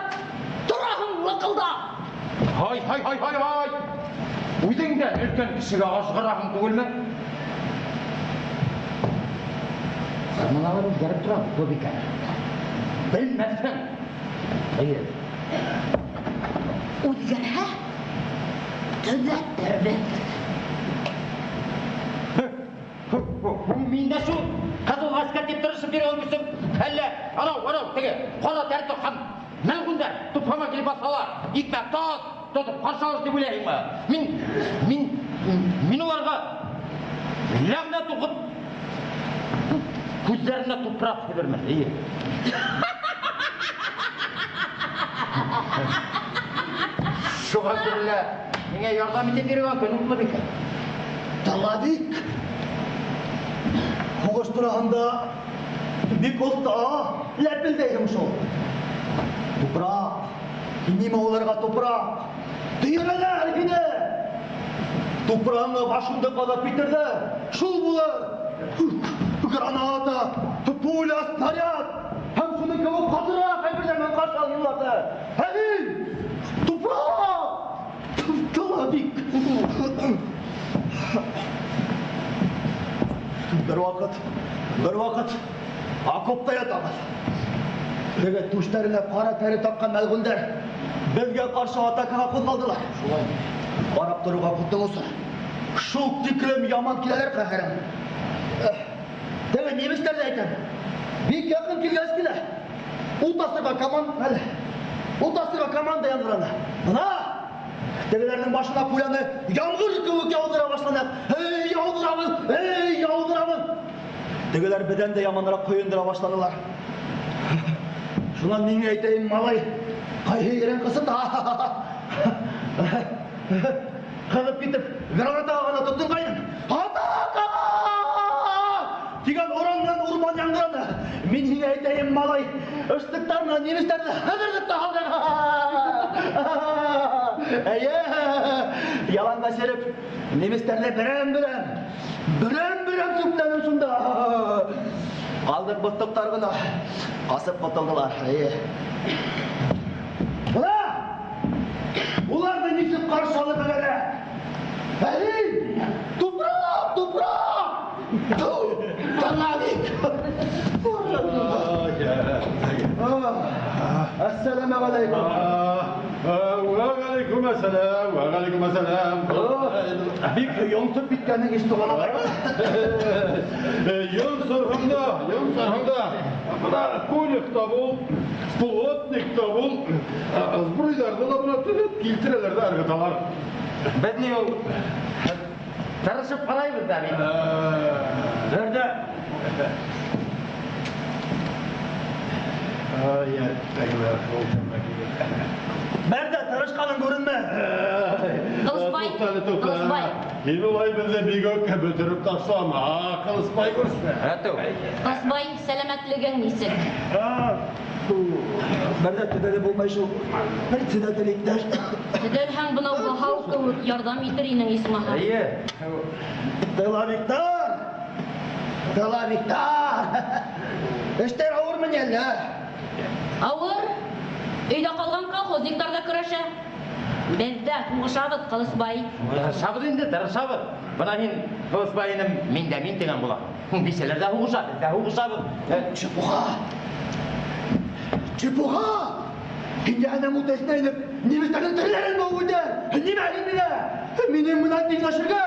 тораһың лыҡылдап. Һай, һай, һай, һай, һай. Үҙең дә өлкән кешегә ажғыраһың түгелме? Заманалар үҙгәреп тора, Ҡотлобикә. Белмәҫһең. Эйе. Үҙгәрһә, төҙәтербеҙ. Мин дә шул ҡыҙыл ғәскәр тип тырышып йөрөгән көсөм. Әллә анау, анау, теге ҡара тәре таҡҡан мәлғүндәр тупһама килеп баҫһалар, икмәк тас тотоп ҡаршы алыр тип уйлайһыңмы? Мин уларға ләғнәт уҡып күҙҙәренә тупраҡ һибермен. Эйе. Шуға күрә лә миңә ярҙам итеп йөрөгән көн Ҡотлобикә. Тыловик. Һуғыш тураһында бик оҫта ләпелдәйһең шул. Тупраҡ. Нимә уларға тупраҡ? Төйөрәләр һине. Тупрағыңа башыңды ҡаҙап китерҙе. Шул булыр. Граната, пуля, снаряд. Һәм шуның кеүек ҡатыраҡ әйберҙәр менән ҡаршы алырҙар. Ә һин тупраҡ. Тыловик. Бер ваҡыт, бер ваҡыт окопта ятабыҙ. Теге түштәренә ҡара тәре таҡҡан мәлғүндәр беҙгә ҡаршы атакаға ҡуҙғалдылар. Шулай. Ҡарап тороуға ҡотоң осор. Шул тиклем яман киләләр ҡәһәрем. Теге немецтәр ҙә әйтәм. Бик яҡын килгәс килә. Ут асырға команда, әле. Ут асырға команда яңғыраны. Бына тегеләрҙең башына пуляны ямғыр кеүек яуҙыра башланыҡ. Эй, яуҙырабыҙ, эй, яуҙырабыҙ. Тегеләр беҙҙән дә яманыраҡ ҡойондора башланылар. Шунан миңә әйтәйем, малай, ҡайһы ерең ҡысыта? Ҡыҙып китеп, гранатаға ғына тотонғайным. Атака! Тигән уран менән урман яңғыраны. Мин һиңә әйтәйем, малай, штыктар менән немецтәрҙе һыҙырҙып та һалдыҡ. Эйе, яланға сереп, немецтәрҙе берәм-берәм, берәм-берәм сүпләнем шунда. Ҡалдыҡ-боҫтоҡтар ғына ҡасып ҡотолдолар. Эйе. Бына! Уларҙы нисек ҡаршы алырға кәрәк? Ә һин! Тупраҡ, тупраҡ! Тыловик! Әссәләмәғәләйкүм! Вәғәләйкүм әссәләм, вәғәләйкүм әссәләм. Бик йонсоп киткәнһең ич, туған ағай. Йонсорһоң да, йонсорһоң да. Бына конюх та бул, плотник та бул, сбруйҙарҙы ла бына төҙөп килтерәләр ҙә ырғыталар. Беҙ ни ул тырышып ҡарайбыҙ ҙа бит. Бер ҙә Ай, әттәгеләр, ул тәмәке. Бер ҙә тырышҡаның күренмәй. Ҡылысбай, Туҡта әле, туҡта. Ҡылысбай. Һин улай беҙҙе бигүк бөтөрөп ташлама, Ҡылысбай күрше. Әтеү. Ҡылысбай, сәләмәтлегең нисек? Бер ҙә төҙәлеп булмай шул. Председатель иптәш. Төҙәлһәң, бынау Баһау кеүек ярҙам итер инең, исмаһам. Эйе. Тыловиктар! Тыловиктар! Эштәр ауырмы ни әллә? Ауыр. Өйҙә ҡалған колхозниктар ҙа көрәшә. Беҙ ҙә һуғышабыҙ, Ҡылысбай. Тырышабыҙ инде, тырышабыҙ. Бына һин Ҡылысбай инем, мин дә мин тигән була. Бисәләр ҙә һуғыша, беҙ ҙә һуғышабыҙ. Чепуха! Чепуха! Һин йәһәннәм уты эсенә инеп, немецтарҙың телдәрен быуып үтә! Нимә һин миңә? Минең менән тиңләшергә!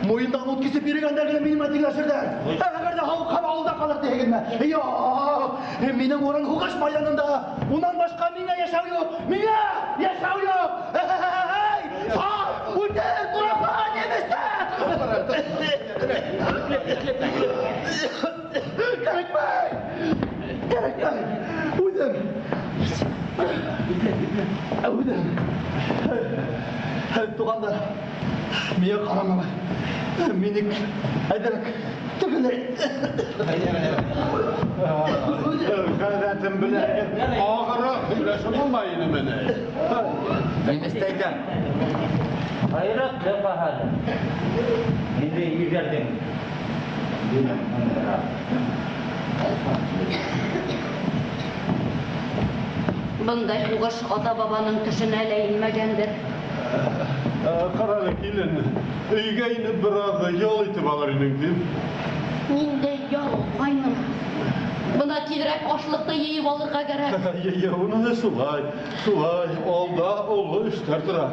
Муйындан ут кисеп йөрөгәндәр генә минең менән тиңләшерҙәр. Әгәр ҙә һауыҡһам ауылда ҡалыр тиһегеҙме? Юҡ! Минең урын һуғыш майҙанында. Унан башҡа миңә йәшәү юҡ! Миңә йәшәү юҡ! Эй! Сал! Үлтер! Ҡурҡма, немецтәр! Кәрәкмәй! Кәрәкмәй! Үҙем! Үҙем! Туғандар, миңә ҡарамағыҙ. Мине әҙерәк тегеләй. Ғәҙәтем белән ағыраҡ һөйләшеп булмай инеме ни? Немецте әйтәм. Ғәйрәтле ҡаһары. Инде ирҙәрҙең Бындай һуғыш ата-бабаның төшөнә лә инмәгәндер. Ҡара әле, килен, өйгә инеп бер аҙ ял итеп алыр инең, тим. Ниндәй ял, ҡайным? Бына тиҙерәк ашлыҡты йыйып алырға кәрәк. Йә, уныһы шулай, шулай, алда оло эштәр тора.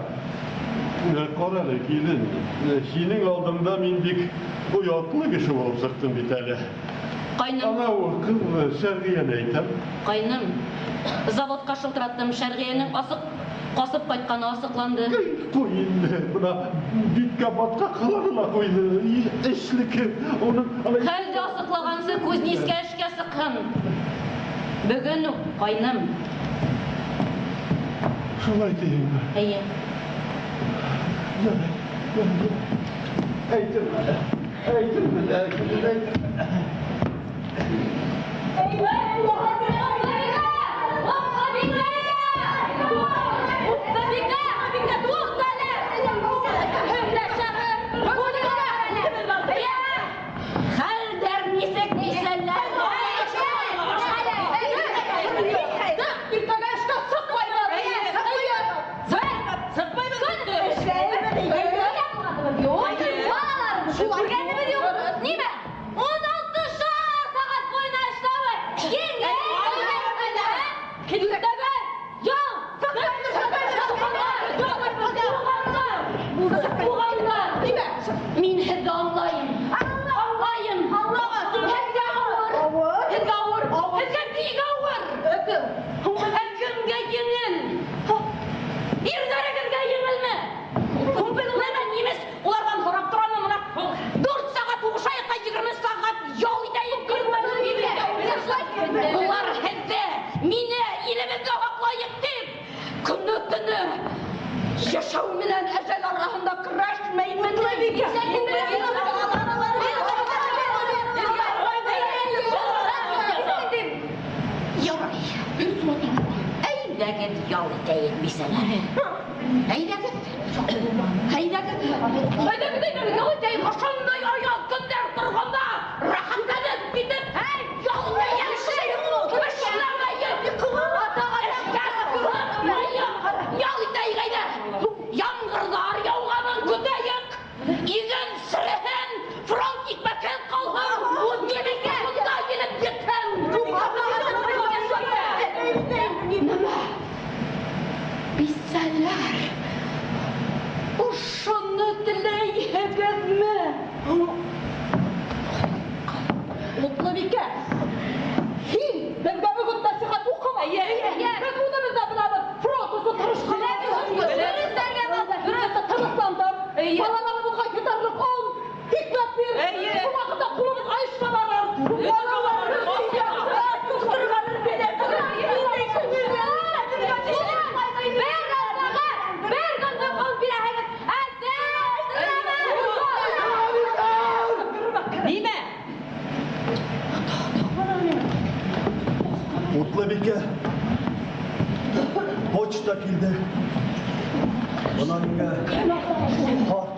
Ҡара әле, килен, һинең алдыңда мин бик оятлы кеше булып сыҡтым бит әле. Ҡайным. Анау ҡыҙ Шәрғиәне әйтәм. Ҡайным, заводҡа шылтыраттым, Шәрғиәнең асыҡ ҡасып ҡайтҡаны асыҡланды. Ҡуй инде, бына биткә батҡаҡ ҡыланы ла ҡуйҙы. Эшлеке, уның алай- Хәлде асыҡлағансы Кузнецкә эшкә сыҡһын. Бөгөн үк, ҡайным. Шулай тиһеңме? Эйе. Ярай, ярай. Әйтермен әле, әйтермен әле, килен, әйтермен. Хәлдәр нисек нисәләр? Иртәгә эшкә сыҡмайбыҙ. Сыҡмайбыҙ. Күргәнебеҙ юҡ. Нимә? 16-шар сәғәт буйына эшләүе. Еңел. Иртәгә ял. Туғандар, мин һеҙҙе аңлайым. Аңлайым. Һеҙгә ауыр. Һеҙгә ауыр. Һеҙгә бик ауыр. Ә кемгә еңел? Ирҙәрегеҙгә еңелме? Нәмә, немец уларҙан һорап торамы бына? 4 сәғәт һуғышайыҡ та 20 сәғәт ял итәйек. Улар һеҙҙе, мине, илебеҙҙе һаҡлайыҡ тип, көнө-төнө йәшәү менән әжәл араһында көрәшмәйме? Ярай. Әйҙәгеҙ ял итәйек, бисәләр. Әйҙәгеҙ. Әйҙәгеҙ. Әйҙәгеҙ, әйҙәгеҙ, ял итәйек. Ошондай аяҙ көндәр торғанда рәхәтләнеп китеп, ә? Утлыбикә, һин беҙгә өгөт-нәсихәт уҡыма. Беҙ үҙебеҙ ҙә беләбеҙ, фронт өсөн тырышҡан. Дөрөҫ, тынысландыр. Балаларыбыҙға етерлек он, икмәк бир. Был ваҡытта ҡулыбыҙ эшкә барыр. Бер көнгә он бирәһегеҙ. Нимә? Утлыбикә, почта килде. Бына миңә хат.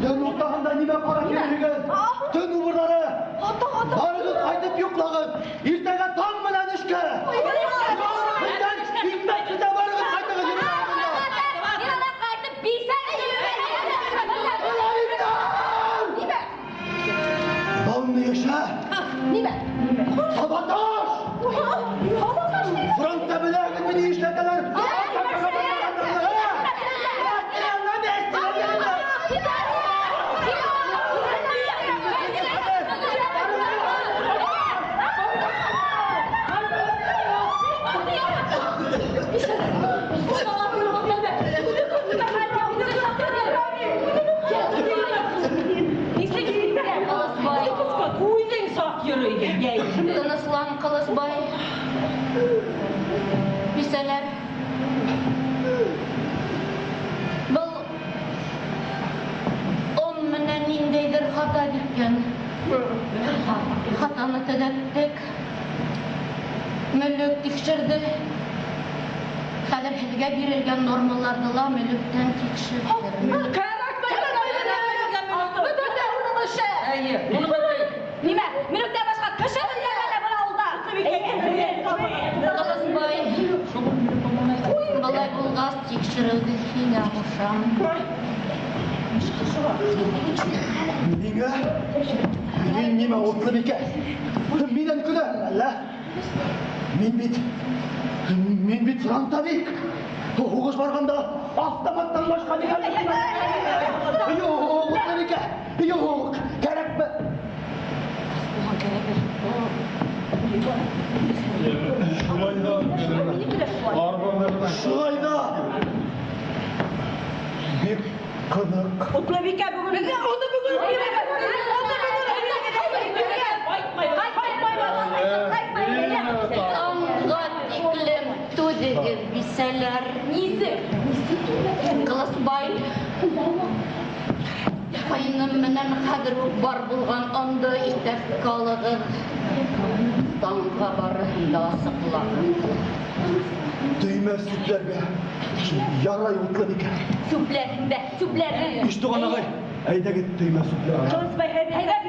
Төн уртаһында нимә ҡарап йөрөйһөгөҙ? Төн убырҙары! Барығыҙ ҡайтып йоҡлағыҙ. Иртәгә таң менән эшкә. Беҙҙән икмәк көтә, барығыҙ ҡайтығыҙ. Ҡайтып бисә. Нимә? Был ни эше? Нимә? Саботаж! Фронтта беләһегеҙме ни эшләтәләр? Үҙең саҡ йөрөйһөң, йәй. Тыныслан, Ҡылысбай. Бисәләр. Был он менән ниндәйҙер хата киткән. Хатаны төҙәттек. Мөлөк тикшерҙе. Хәҙер һеҙгә бирелгән нормаларҙы ла мөлөктән тикшерҙер. Эйе, уны Нимә? Мөлөктән башҡа кеше белмәгән был ауылда. Ҡылысбай. Былай булғас тикшереүҙе һиңә ҡушам. Ниңә? Мин нимә, Утлыбикә? Минән көләһең әллә? Мин бит фронтовик. Һуғыш барғанда автоматтан башҡа нимә Юҡ, Утлыбикә, юҡ, кәрәкме? Шулай да, Шулай да. Бик ҡыҙыҡ. Утлыбикә бөгөн Уны бөгөн бирәбеҙ. Уны бөгөн Таңға тиклем түҙегеҙ, бисәләр. Нисек? Ҡылысбай. Ҡайным менән хәҙер үк бар булған онды иҫәпкә алығыҙ. Таңға барыһын да асыҡлағыҙ. Төймә сүпләргә. Ярай, Утлыбикә. Сүпләрһең дә, сүпләрһең. Иштуған ағай, әйҙәгеҙ төймә сүпләргә. Ҡылысбай, һәйбәт.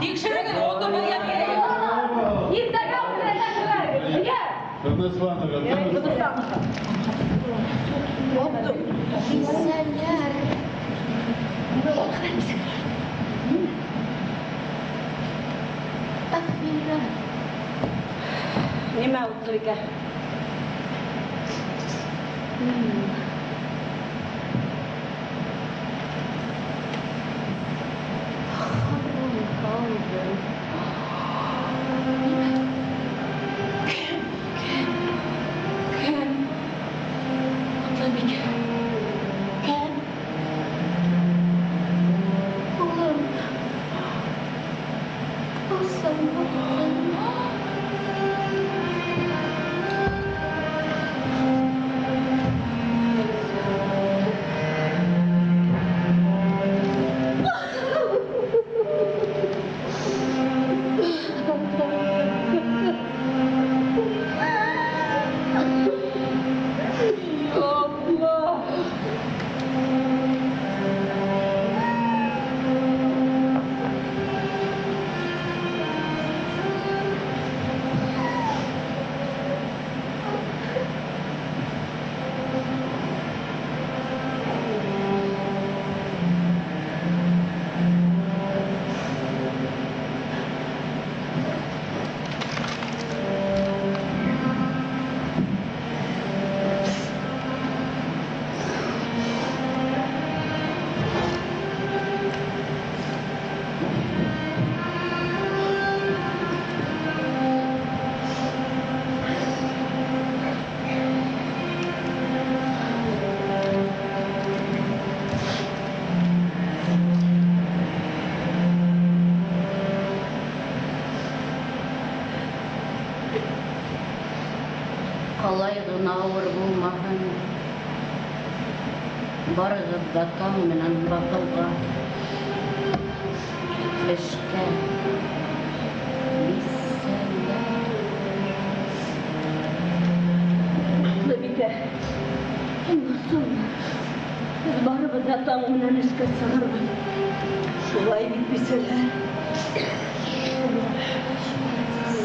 Тикшерегеҙ, онды беҙгә бирегеҙ. Иртәгә Тынысланығыҙ, тынысланығыҙ. Бисәләр. Әхирәт. Нимә, Утлыбикә? Хәбәрем ҡалды. Кем? Кем? Кем? Утлыбикә. Кем? Улым. Улым. Алай ғына ауыр булмаһын. Барығыҙ ҙа таң менән баҫыуға. Эшкә. Биссәләм. Атлыбикә, һин борсолма. Беҙ барыбыҙ ҙа таң менән эшкә сығырбыҙ. Шулай бит, бисәләр.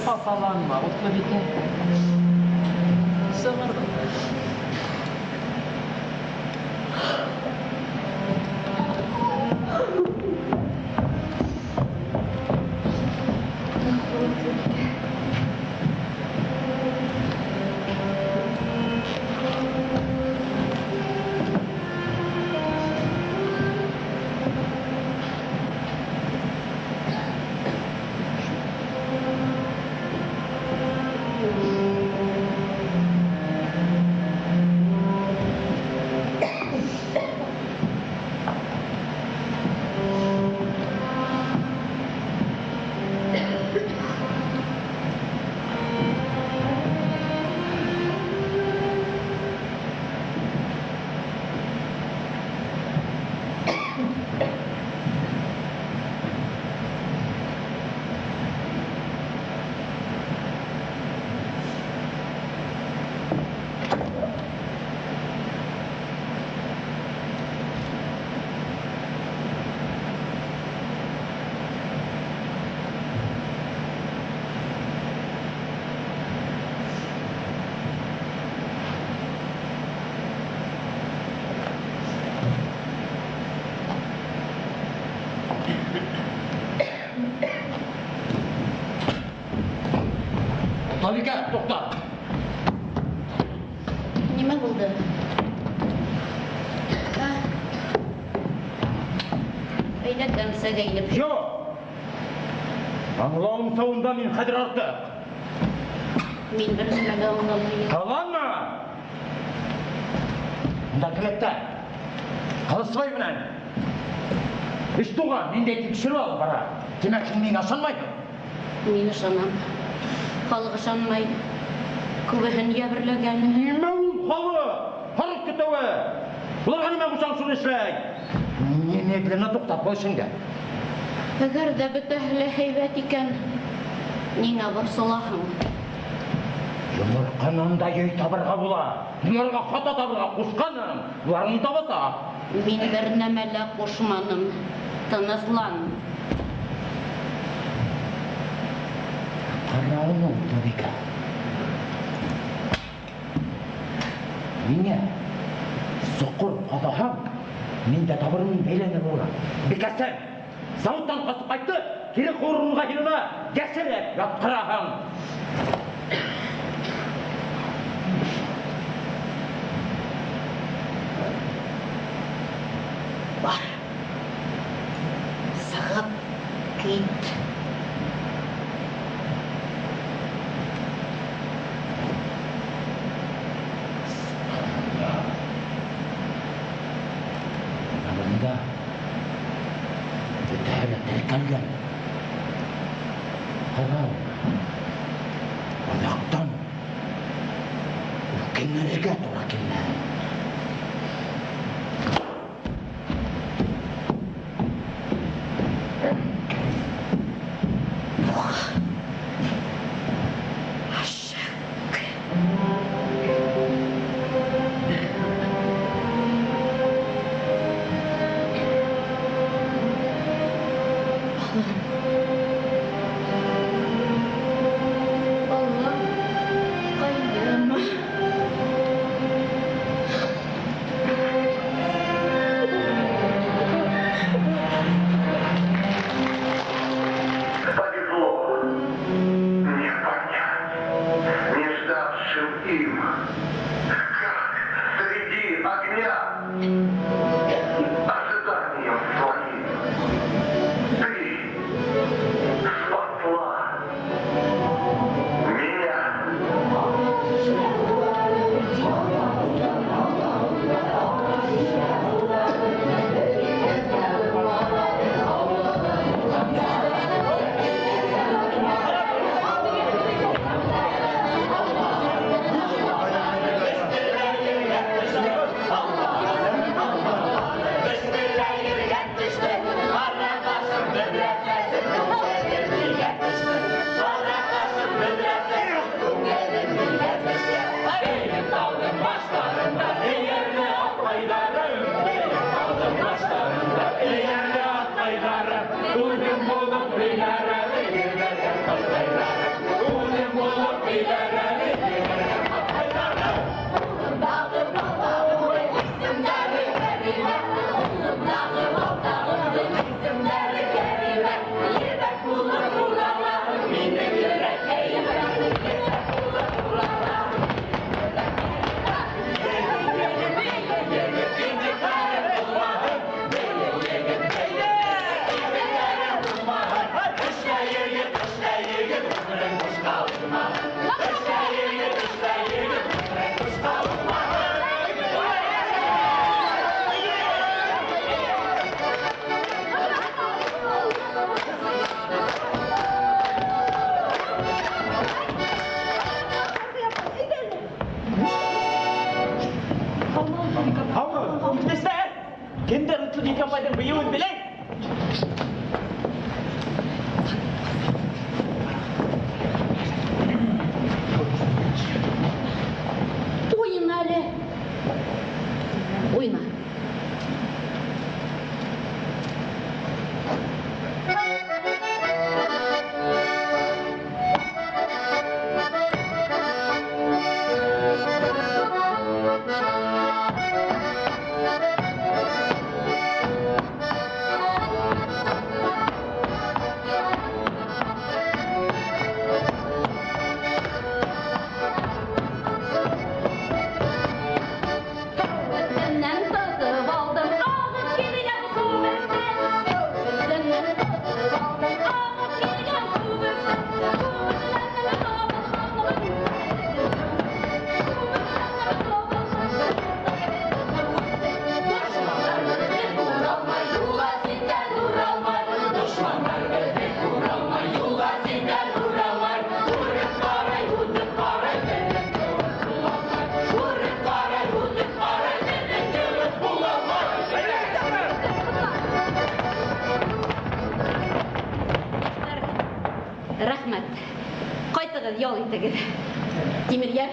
Хафаланма, Утлыбикә. Сығырбыҙ. Атлыбикә, туҡта. Нимә булды? Ә? Әйҙә кәнсәгә инеп. Юҡ. Аңлауымса, унда мин хәҙер артыҡ. Мин бер нәмә лә аңламайым. Ҡыланма! Унда келәттә. Ҡылысбай менән. Өс туған ниндәй тикшереү алып бара. Тимәк, һин миңә ышанмайһың. Мин ышанам. Халыҡ ышанмай. Күбеһен йәберләгән. Нимә ул халыҡ? Һарыҡ көтөүе. Уларға нимә ҡушаң, шуны эшләй. Немедленно туҡтат был эшеңде. Әгәр ҙә бөтәһе лә һәйбәт икән, ниңә борсолаһың? Йомортҡанан да йөй табырға була. Мин уларға хата табырға ҡушҡаным. Улар уны табасаҡ. Мин бер нәмә лә ҡушманым. Тыныслан. Ҡара уны, Утлыбикә. Миңә соҡор ҡаҙаһаң, мин дә табырмын бәйләнер урын. Бикәсең, заводтан ҡасып ҡайтты, кире ҡыуыр урынға һин уны йәшереп ятҡыраһың. Бар. Сығып кит. Бында бөтәһе лә теркәлгән. Ҡара, аҙаҡтан үкенергә тура килмәһен. Балам, ҡайым. Иптәштәр, кемдәр Утлыбик апайҙың бейеүен белә? Уйна әле. Уйна. Кәүесеннән тотып алдым, агып килгән күбектән. Кәүесеннән тотып алдым, агып килгән күбектән. Күбекләрнең табылган Дошманнар безне күралмай, юлга синдән уралмай. Дошманнар безне күралмай, юлга синдән уралмай. Күреп карай, үтеп карай, безнең кебек булалмай. Күреп карай, үтеп карай, безнең кебек булалмай. Рәхмәт. Ҡайтығыҙ, ял итегеҙ. Тимерйәр,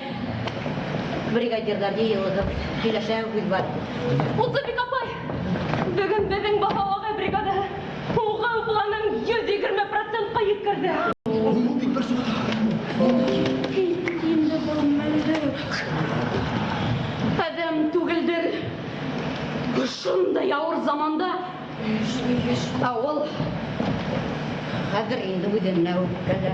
бригадирҙар йыйылығыҙ, һөйләшә һүҙ бар. Утлыбик апай, бөгөн беҙҙең Баһау ағай бригадаһы уғыу планын 120 процентҡа еткерҙе. Инде был мәлде. Әҙәм түгелдер. Шундай ауыр заманда Ә ул хәҙер инде үҙенә үпкәлә.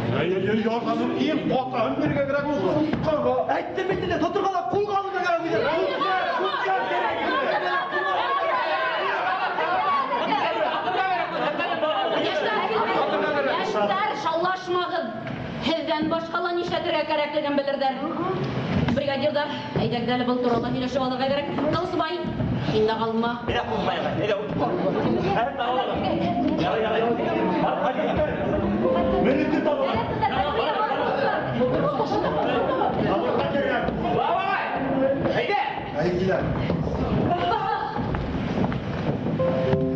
Ярҙамын иң ҡатыһын бирергә кәрәк ул суҡҡанға. Әйттем бит инде, тоторға ла ҡулға алырға кәрәк үҙен. Күҙгә кәрәк. Йәштәр, йәштәр, шаулашмағыҙ. Һеҙҙән башҡа ла нишләтергә кәрәклеген белерҙәр. Бригадирҙар, әйҙәгеҙ әле был турала һөйләшеп алырға кәрәк. Ҡылысбай, һин дә ҡалма. Әйҙә, ҡуҙғайыҡ, әйҙә, Һәм Ярай, ярай. Минеке табыла. Табырға кәрәк. Бабай, әйҙә. Әй, киләм.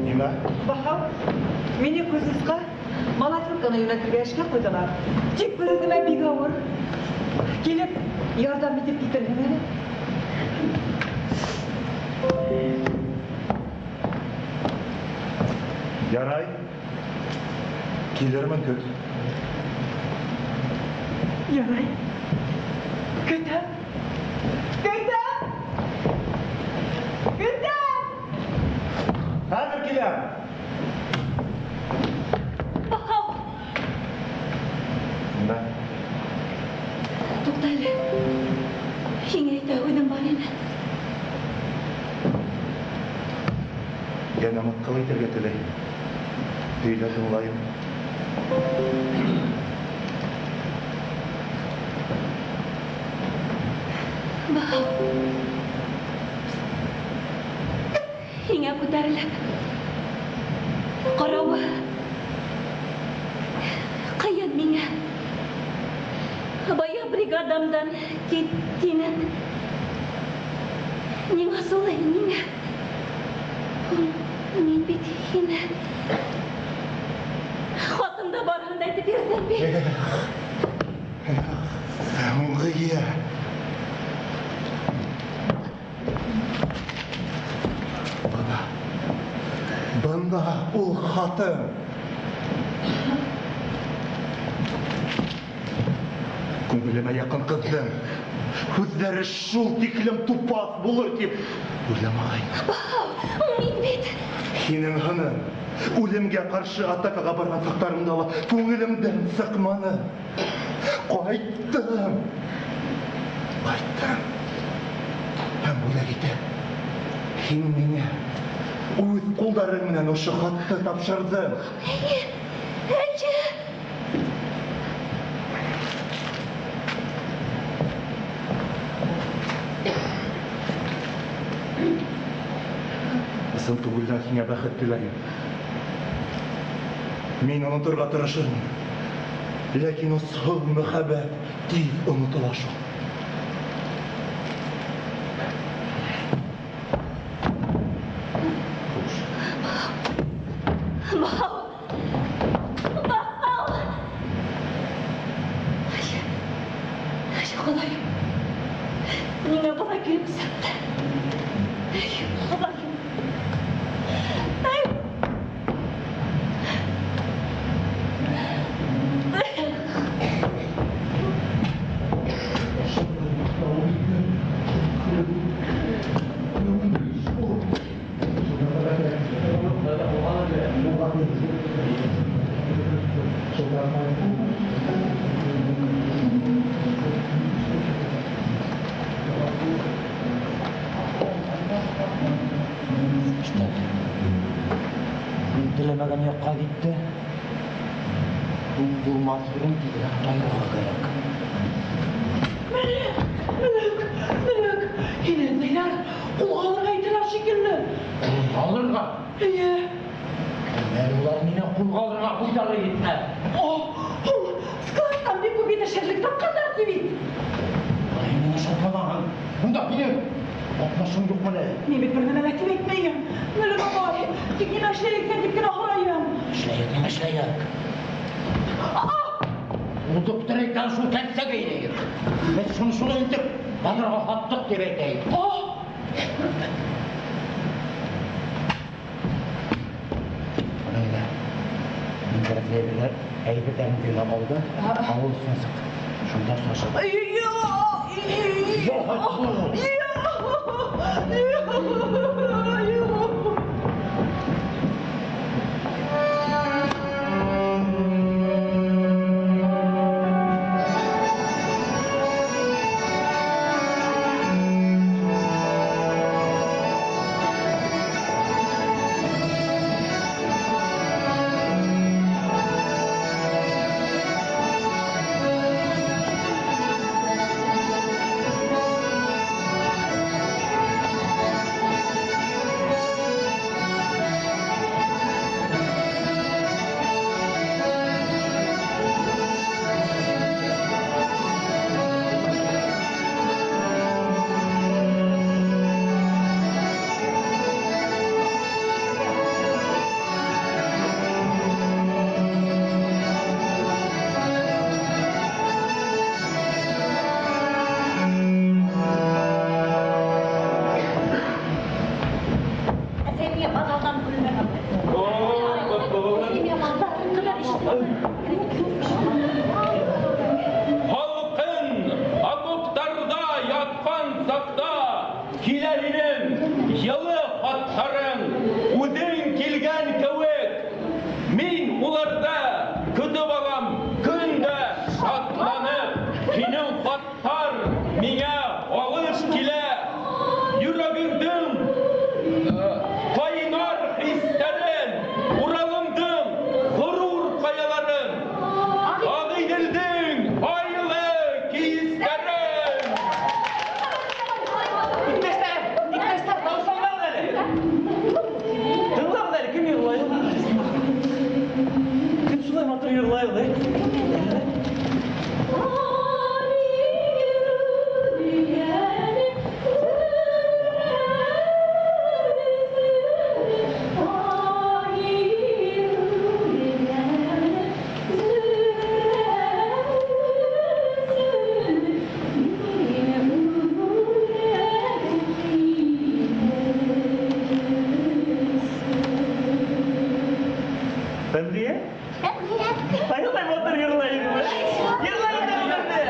Нимә? Баһау, мине Кузнецҡа молотилканы йүнәтергә эшкә ҡуйҙылар. Тик бер үҙемә бик ауыр. Килеп, ярҙам итеп китерһең әле. Ярай. Килермен көт. Ярай. Көтәм. Көтәм. Көтәм. Хәҙер киләм. Баһау, Нимә? туҡта әле. Һиңә әйтә һүҙем бар ине. Йәнә мыҫҡыл итергә теләйем. Һөйлә, тыңлайым. Баһау. Һиңә күтәрелеп ҡарауы ҡыйын миңә. Бая бригадамдан кит тинең. Ниңә шулай, ниңә? Мин бит һине хатында барыһын да әйтеп бирҙем бит. Һуңғы Бына. Бында ул хатын. Күңелемә яҡын ҡыҙҙың һүҙҙәре шул тиклем тупаҫ булыр тип уйламағайным. Баһау, мин бит Һинең һының үлемгә ҡаршы атакаға барған саҡтарымда ла күңелемдән сыҡманы. Ҡайттым. Ҡайттым. Һәм бүләк итеп, һин миңә үҙ ҡулдарың менән ошо хатты тапшырҙың. Эйе, эйе. Ысын күңелдән һиңә бәхет теләйем. Мин оноторға тырышырмын. Ләкин осһоҙ мөхәббәт тиҙ онотола шул. Сыҡты. Эй, Хоҙайым. Эй. Мин теләмәгән яҡҡа китте. Булмаҫ бөгөн тиҙерәк тайырға кәрәк. Мөлөк, мөлөк, мөлөк. Һине эҙләйҙәр, ҡулға алырға итәләр шикелле. Ҡулға алырға? Эйе. Кемдәр улар мине ҡулға алырға буйҙары етмәҫ. О, ул складтан бик күп етешһеҙлек тапҡандар ти бит. Ай, миңә шартланаған. Унда һинең ҡатнашың юҡмы ни? Мин бит бер нәмә лә тип әйтмәйем. Мөлөк апай, тик нимә эшләйек икән тип кенә һорайым. Эшләйек, нимә эшләйек? Ул доктор әйткән шул кәнсәгә инәйек. Беҙ шуны шулай итеп баҙарға һаттыҡ тип әйтәйек. Бына инде мин кәрәкле әйберҙәр, әйберҙәреңде йыйнап алды, ауыл өҫтөнә сыҡ. Шунда осрашабыҙ. Халҡын окоптарҙа ятҡан саҡта килә һинең йылы хаттарың, үҙең килгән кеүек. Мин уларҙы көтөп алам, көн дә шатланып. Һинең хаттар миңә алыш килә. Йөрәгеңдең ҡайнар хистәрен, Уралымдың ғорур ҡаяларын, Ағиҙелдең айлы кистәрен. Иптәштәр, иптәштәр, тауышланмағыҙ әле. Тыңлағыҙ әле, кем йырлай ул? Кем шулай матур йырлай ул, әй? Фәнриә? Ай, матур йырлай инде. Йырлай инде Фәнриә.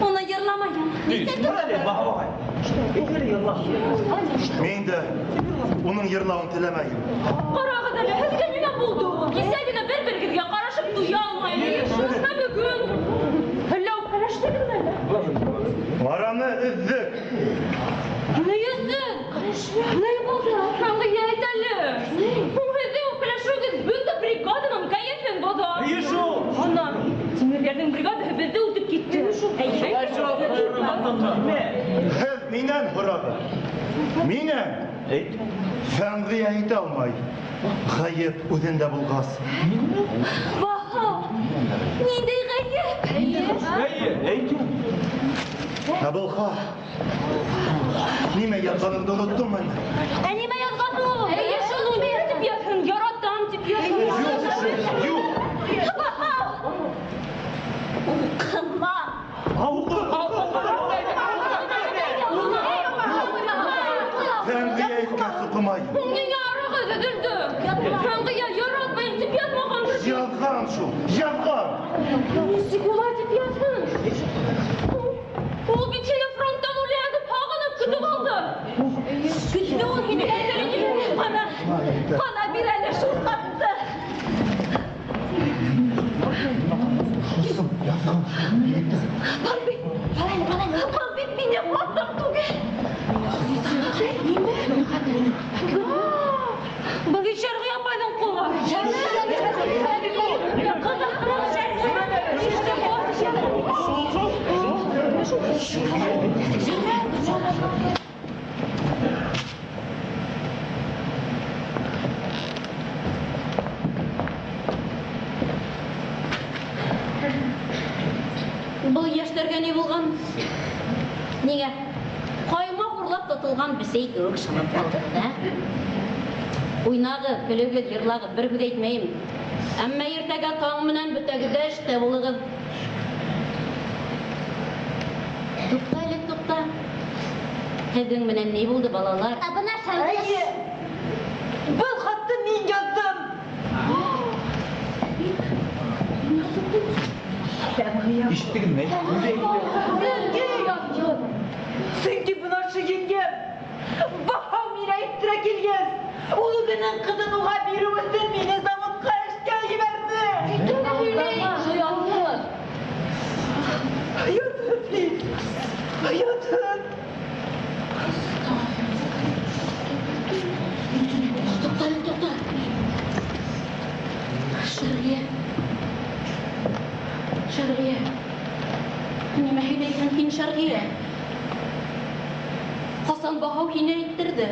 Уны йырламайым. Әле, Баһау ағай. Әйҙә йырла. Мин дә уның йырлауын теләмәйем. Ҡарағыҙ әле, һеҙгә нимә булды? Кисә генә бер-берегеҙгә ҡарашып туя алмай. Ә бөгөн әллә үпкәләштегеҙме әллә? Араны өҙҙөк. Ни өсөн? Ни булды? Фәнриә, әйт әле. Һеҙҙең үпкәләшеүегеҙ бөтә бригаданың кәйефен боҙа. Эйе шул. Ана, Тимерйәрҙең бригадаһы беҙҙе үтеп китте. Шулай шул. Нимә? Һеҙ минән һорағыҙ. Минән. Әйт. Фәнриә әйтә алмай. Ғәйеп үҙендә булғас. Баһау, ниндәй ғәйеп? Әйе, әйт. Ә булһа, нимә яҙғанымды оноттоңмо әллә? Ә нимә яҙған ул? Эйе шул, нимә тип яҙһын? Яратам тип яҙһын. Юҡ, юҡ. Баһау! төҙөлдө. Шәңгыя яратмайым тип яҙмағандыр. Яҙған шул, яҙған. Нисек улай тип яҙһын? Ул бит һине фронттан үләнеп, һағынып көтөп алды. Көттө ул һине. Ҡана, ҡана бир әле шул хатты. Был бит, был бит минең хатым түгел. Был бит Шәрғи апайҙың ҡулы. Был йәштәргә ни булған? Нигә? Ҡаймаҡ урлап тотолған бесәй кеүек шымып ҡалдығыҙ, ә? Уйнағыҙ, көлөгөҙ, йырлағыҙ, бер һүҙ әйтмәйем. Әммә иртәгә таң менән бөтәгеҙ ҙә эштә булығыҙ. Туҡта әле, туҡта. Һеҙҙең менән ни булды, балалар? Ә бына Шәңгия. Әйе. Был хатты мин яҙҙым. Шәңгия. Ишеттегеҙме? Сөнки бына ошо еңгәм Баһау мине әйттерә килгәс, ул үҙенең ҡыҙын уға биреү өсөн мине заводҡа эшкә ебәрҙе. Оятһыҙ бит. Оятһыҙ. Туҡта әле, туҡта. Шәрғиә. Шәрғиә. Нимә һөйләйһең һин, Шәрғиә? Ҡасан Баһау һине әйттерҙе?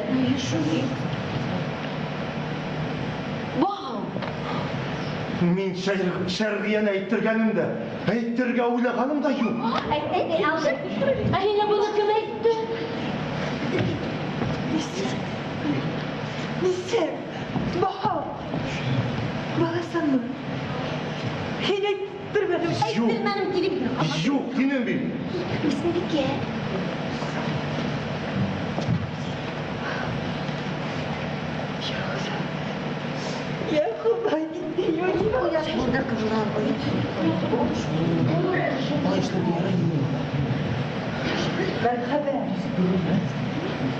Баһау. Мин Шәрғиәне әйттергәнем дә, әйттерергә уйлағаным да юҡ. Әйт, әйт, әйт. Ә һиңә быны кем әйтте? Нисек? Нисек? Баһау. Баласанмы? Һин әйттермәнең. Юҡ. Әйттермәнем тип. Юҡ, тинем бит. Бисмебикә. Я Хоҙай, ниндәй Оят булды, ҡыҙлар, оят. Мәрхәбә.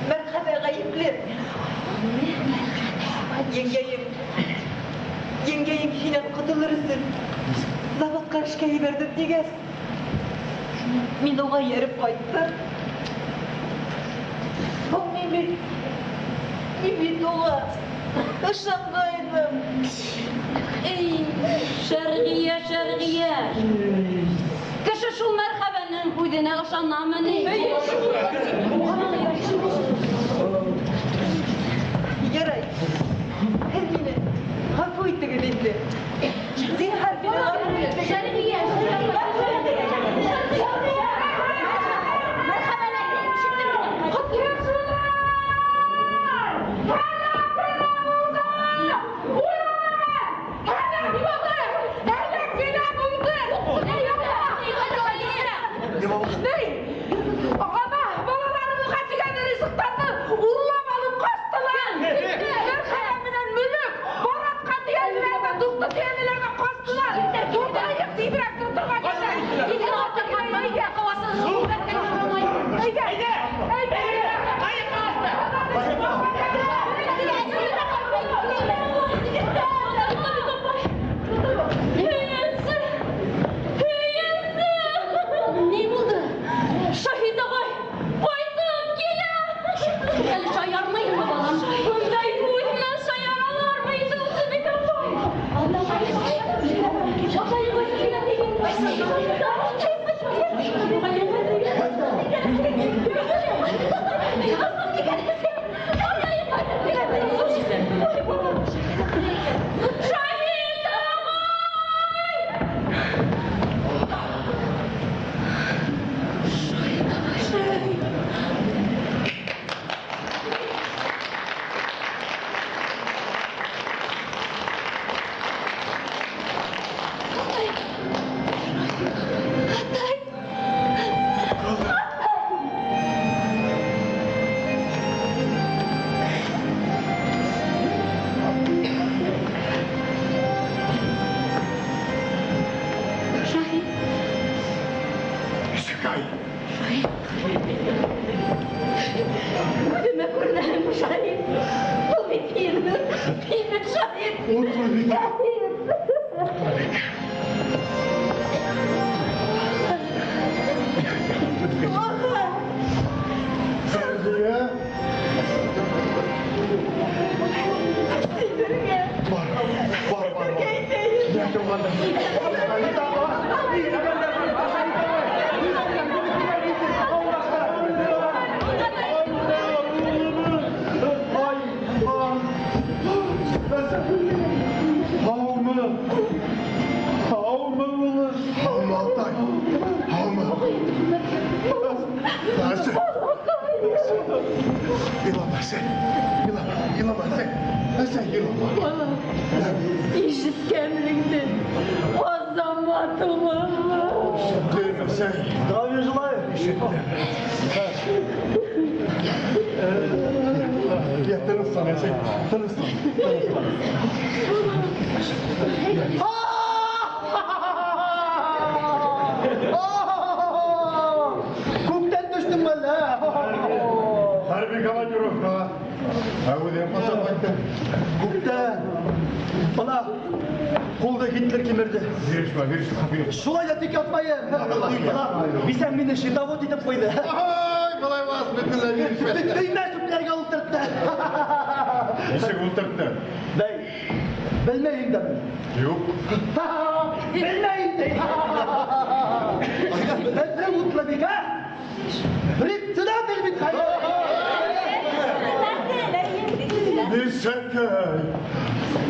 Мәрхәбә ғәйепле. Еңгәйем. Еңгәйем һинән ҡотолор өсөн заводҡа эшкә ебәрҙем тигәс, мин уға эйәреп ҡайттым. Һуң мин бит, мин бит уға ышанғайным. Эй, Шәрғиә, Шәрғиә. Кеше шул мәрхәбәнең һүҙенә ышанамы ни? Ярай, һеҙ мине ғәфү итегеҙ инде. Зинһар, мине ғәфү итегеҙ. Шәрғиә, Мәрхәбәне ишеттеңме? Ней, ана балаларыбыҙға тигән ризыҡтарҙы урлап алып ҡастылар. Мәрхәбә менән Мөлөк Баратҡа тейәнеләр ҙә, дуҫты тейәнеләр ҙә ҡастылар. Тотайыҡ, тиҙерәк тоторға кәрәк. Әйҙә, әйҙә, әйҙә. Ни булды? Шаһит ағай, ҡайтып килә. Әле шаярмайһыңмы, балам? Бындай һүҙ менән шаяралармы инде ул Сөнки апай? Апай ҡайтып килә тиген. Шаһит ағай! Атай. Күҙемә күренәһең, Шаһит. Был бит һин. Һин бит Шаһит. Шаһит. Сәрдия. Бар, бар, бар, бар. Я Һаумы? Һаумы, улым? Һаумы, атай? Һаумы? Әсә. Илама, әсә. Илама, илама, әсә. Әсә, илама. Балам, ишеткәнеңде, Азамат улым. Ишеттем, әсәй. Здравия желаю. Ишеттем. Я тыныслан, әсәй. Тыныслан. Тыныслан. Күктән төштөң әллә? Хәрби командировка. Ә үҙең ҡасан ҡайттың? Күктән. Бына ҡулды Гитлер кимерҙе. Бирешмә, бирешмә, бирешмә. Шулай ҙа тик ятмайым. Бына бисәм мине счетовод итеп ҡуйҙы. Ай, былай бас, бөтөнләй бирешмә. Төймә сүпләргә ултыртты. Нисек ултыртты? Бәй, белмәйем дә. Юҡ. Белмәйем дә. Беҙҙең Утлыбикә председатель бит хәҙер. Бисәкәй.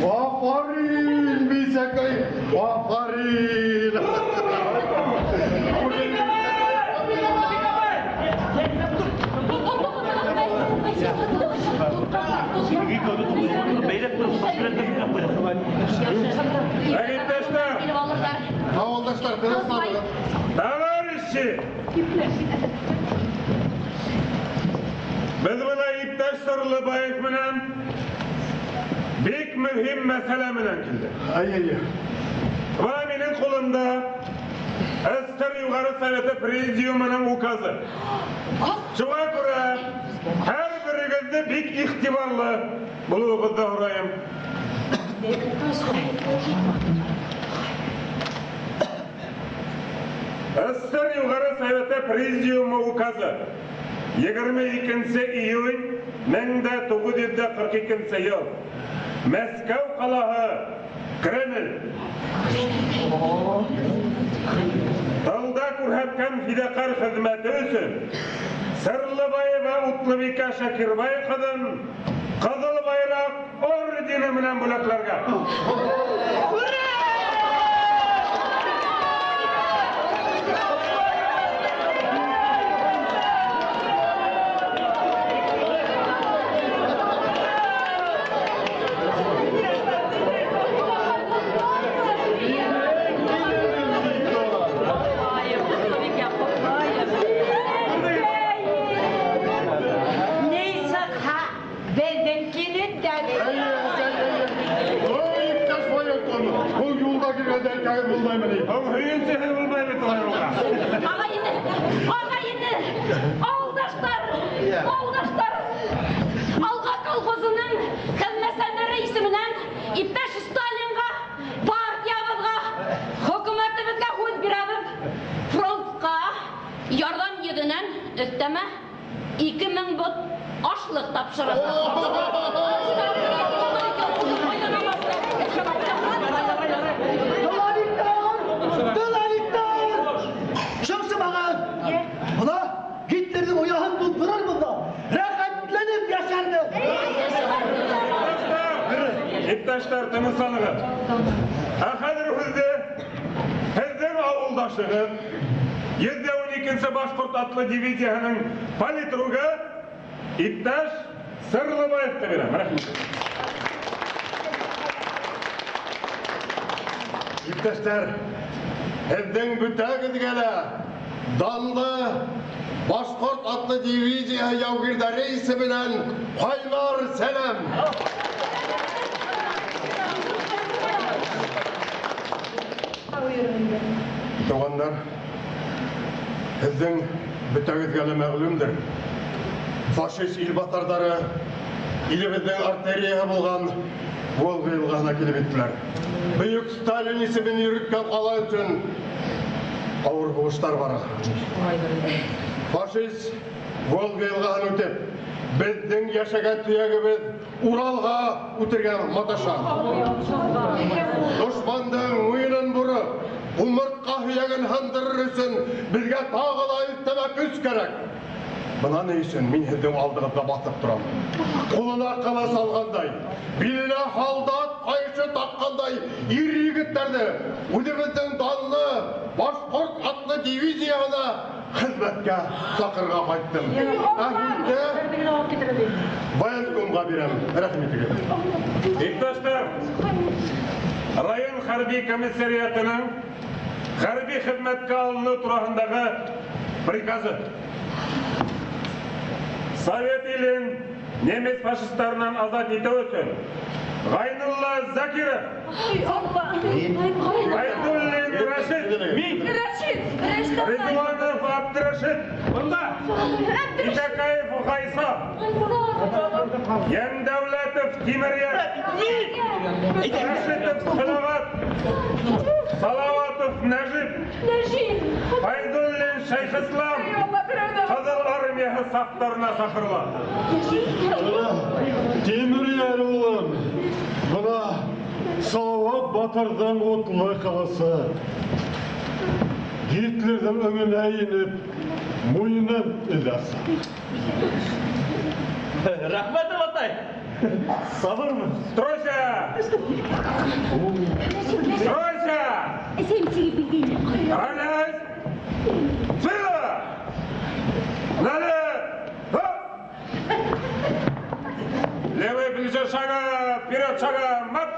Афарин, бисәкәй, афарин. Иптәштәр! Ауылдаштар, тынысланығыҙ. Товарищи! Беҙ бына иптәш Сырлыбаев менән бик мөһим мәсьәлә менән килдек. Ай, ай, ай. Бына минең ҡулымда СССР Юғары Советы Президиумының указы. Шуға күрә һәр берегеҙҙе бик иғтибарлы булыуығыҙҙы һорайым. СССР Юғары Советы Президиумы указы 22 июнь 1942 йыл. Мәскәү ҡалаһы, Кремль. Тылда күрһәткән фиҙаҡәр хеҙмәте өсөн Сырлыбаева Утлыбикә Шакирбай ҡыҙын Ҡыҙыл Байраҡ ордены менән бүләкләргә. Ой, иптәш военком, ул юлда килгәндә икәү булмаймы ни? Һуң һөйөнсөһө булмай бит улай юлға. Ағай-эне, ағай-эне, ауылдаштар, ауылдаштар. Алға колхозының хеҙмәтсәндәре исеменән иптәш Сталинға, партиябыҙға, хөкүмәтебеҙгә һүҙ бирәбеҙ. Фронтҡа ярҙам йөҙөнән өҫтәмә 2000 бот ашлыҡ тапшырасаҡ. Тыловиктар! Тыловиктар! Шымсымағыҙ! Бына Гитлерҙың ояһын туҙҙырырбыҙ ҙа, рәхәтләнеп йәшәрбеҙ. Иптәштәр, тынысланығыҙ. Ә хәҙер һүҙҙе һеҙҙең ауылдашығыҙ, 112-нсе башҡорт атлы дивизияһының политругы иптәш Сырлыбаевҡа бирәм. Рәхмәт. Иптәштәр, һеҙҙең бөтәгеҙгә лә данлы башҡорт атлы дивизия яугирҙәре исеменән ҡайнар сәләм. Туғандар, һеҙҙең Бөтәгеҙгә лә мәғлүмдер. Фашист илбаҫарҙары илебеҙҙең артерияһы булған Волга йылғаһына килеп еттеләр. Бөйөк Сталин исемен йөрөткән ҡала өсөн ауыр һуғыштар бара. Фашист Волга йылғаһын үтеп, беҙҙең йәшәгән төйәгебеҙ Уралға үтергә маташа. Дошмандың муйынын бороп, умыртҡа һөйәген һындырыр өсөн беҙгә тағы ла өҫтәмә көс кәрәк. Бына ни өсөн мин һеҙҙең алдығыҙҙа баҫып торам. Ҡулына ҡылыс алғандай, биленә һалдат ҡайышы таҡҡандай ир-егеттәрҙе үҙебеҙҙең данлы башҡорт атлы дивизияһына хеҙмәткә саҡырырға ҡайттым. Ә һүҙҙе военкомға бирәм. Рәхим итегеҙ. Иптәштәр, район хәрби комиссариатының хәрби хеҙмәткә алыныу тураһындағы приказы. Совет илен немец фашисттарынан азат итеү өсөн Ғайнулла Закиров, Ғайнуллин Рәшит, Мин. Рәшит! Ридуанов Абдрашит, бында, Итәкаев Ғайса, Йәндәүләтов Тимерйән, Рәшитов Салават, Салаватов Нәжип, Нәжип! Фәйзуллин Шәйхислам Ҡыҙыл Армияһы сафтарына саҡырыла. Тимерйән улым, бына Салават батырҙың утлы ҡылысы. Гитлерҙың өңөнә инеп, муйынын өҙәсәк. Рәхмәт, олатай. Сабырмын. Стройся! Стройся! Равняйсь! Смирно! Налево! Хоп! Левое плечо шага, вперед шага, марш!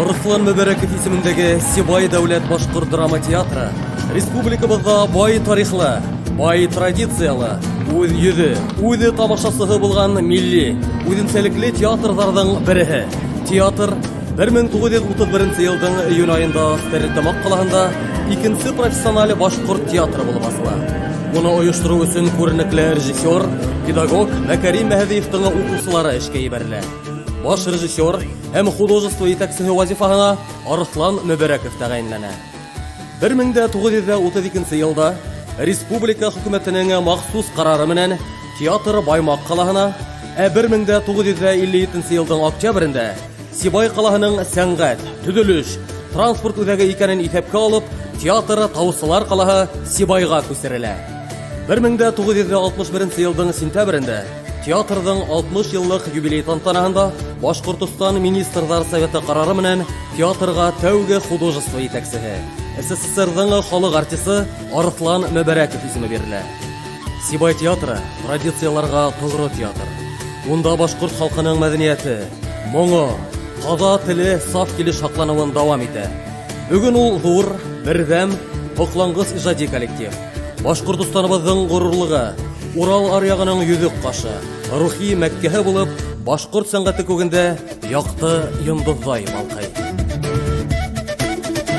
Арыҫлан Мөбәрәков исемендәге Сибай дәүләт башҡорт драма театры республикабыҙҙа бай тарихлы, бай традициялы, үҙ йөҙө, үҙе тамашасыһы булған милли, үҙенсәлекле театрҙарҙың береһе. Театр 1931 йылдың июнь айында Стәрлетамаҡ ҡалаһында икенсе профессиональ башҡорт театры булып асыла. Уны ойоштороу өсөн күренекле режиссер, педагог Мәкәрим Мәһәҙиевтың уҡыусылары эшкә ебәрелә. Баш режиссер һәм художество етәксеһе вазифаһына Арыҫлан Мөбәрәков тәғәйенләнә. 1932 йылда республика хөкүмәтенең махсус ҡарары менән театр Баймаҡ ҡалаһына, ә 1957 йылдың октябрендә Сибай ҡалаһының сәнғәт, төҙөлөш, транспорт үҙәге икәнен иҫәпкә алып, театр Таусылар ҡалаһы Сибайға күсерелә. 1961 йылдың сентябрендә театрҙың 60 йыллыҡ юбилей тантанаһында Башҡортостан Министрҙар Советы ҡарары менән театрға тәүге художество етәксеһе, СССРҙың халыҡ артисы Арыҫлан Мөбәрәков исеме бирелә. Сибай театры традицияларға тоғро театр. Унда башҡорт халҡының мәҙәниәте, моңо, таҙа теле саф килеш һаҡланыуын дауам итә. Бөгөн ул ҙур, берҙәм, һоҡланғыс ижади коллектив. Башҡортостаныбыҙҙың ғорурлығы, Урал аръяғының йөҙөк ҡашы, рухи Мәккәһе булып, башҡорт сәнғәте күгендә яҡты йондоҙҙай балҡый.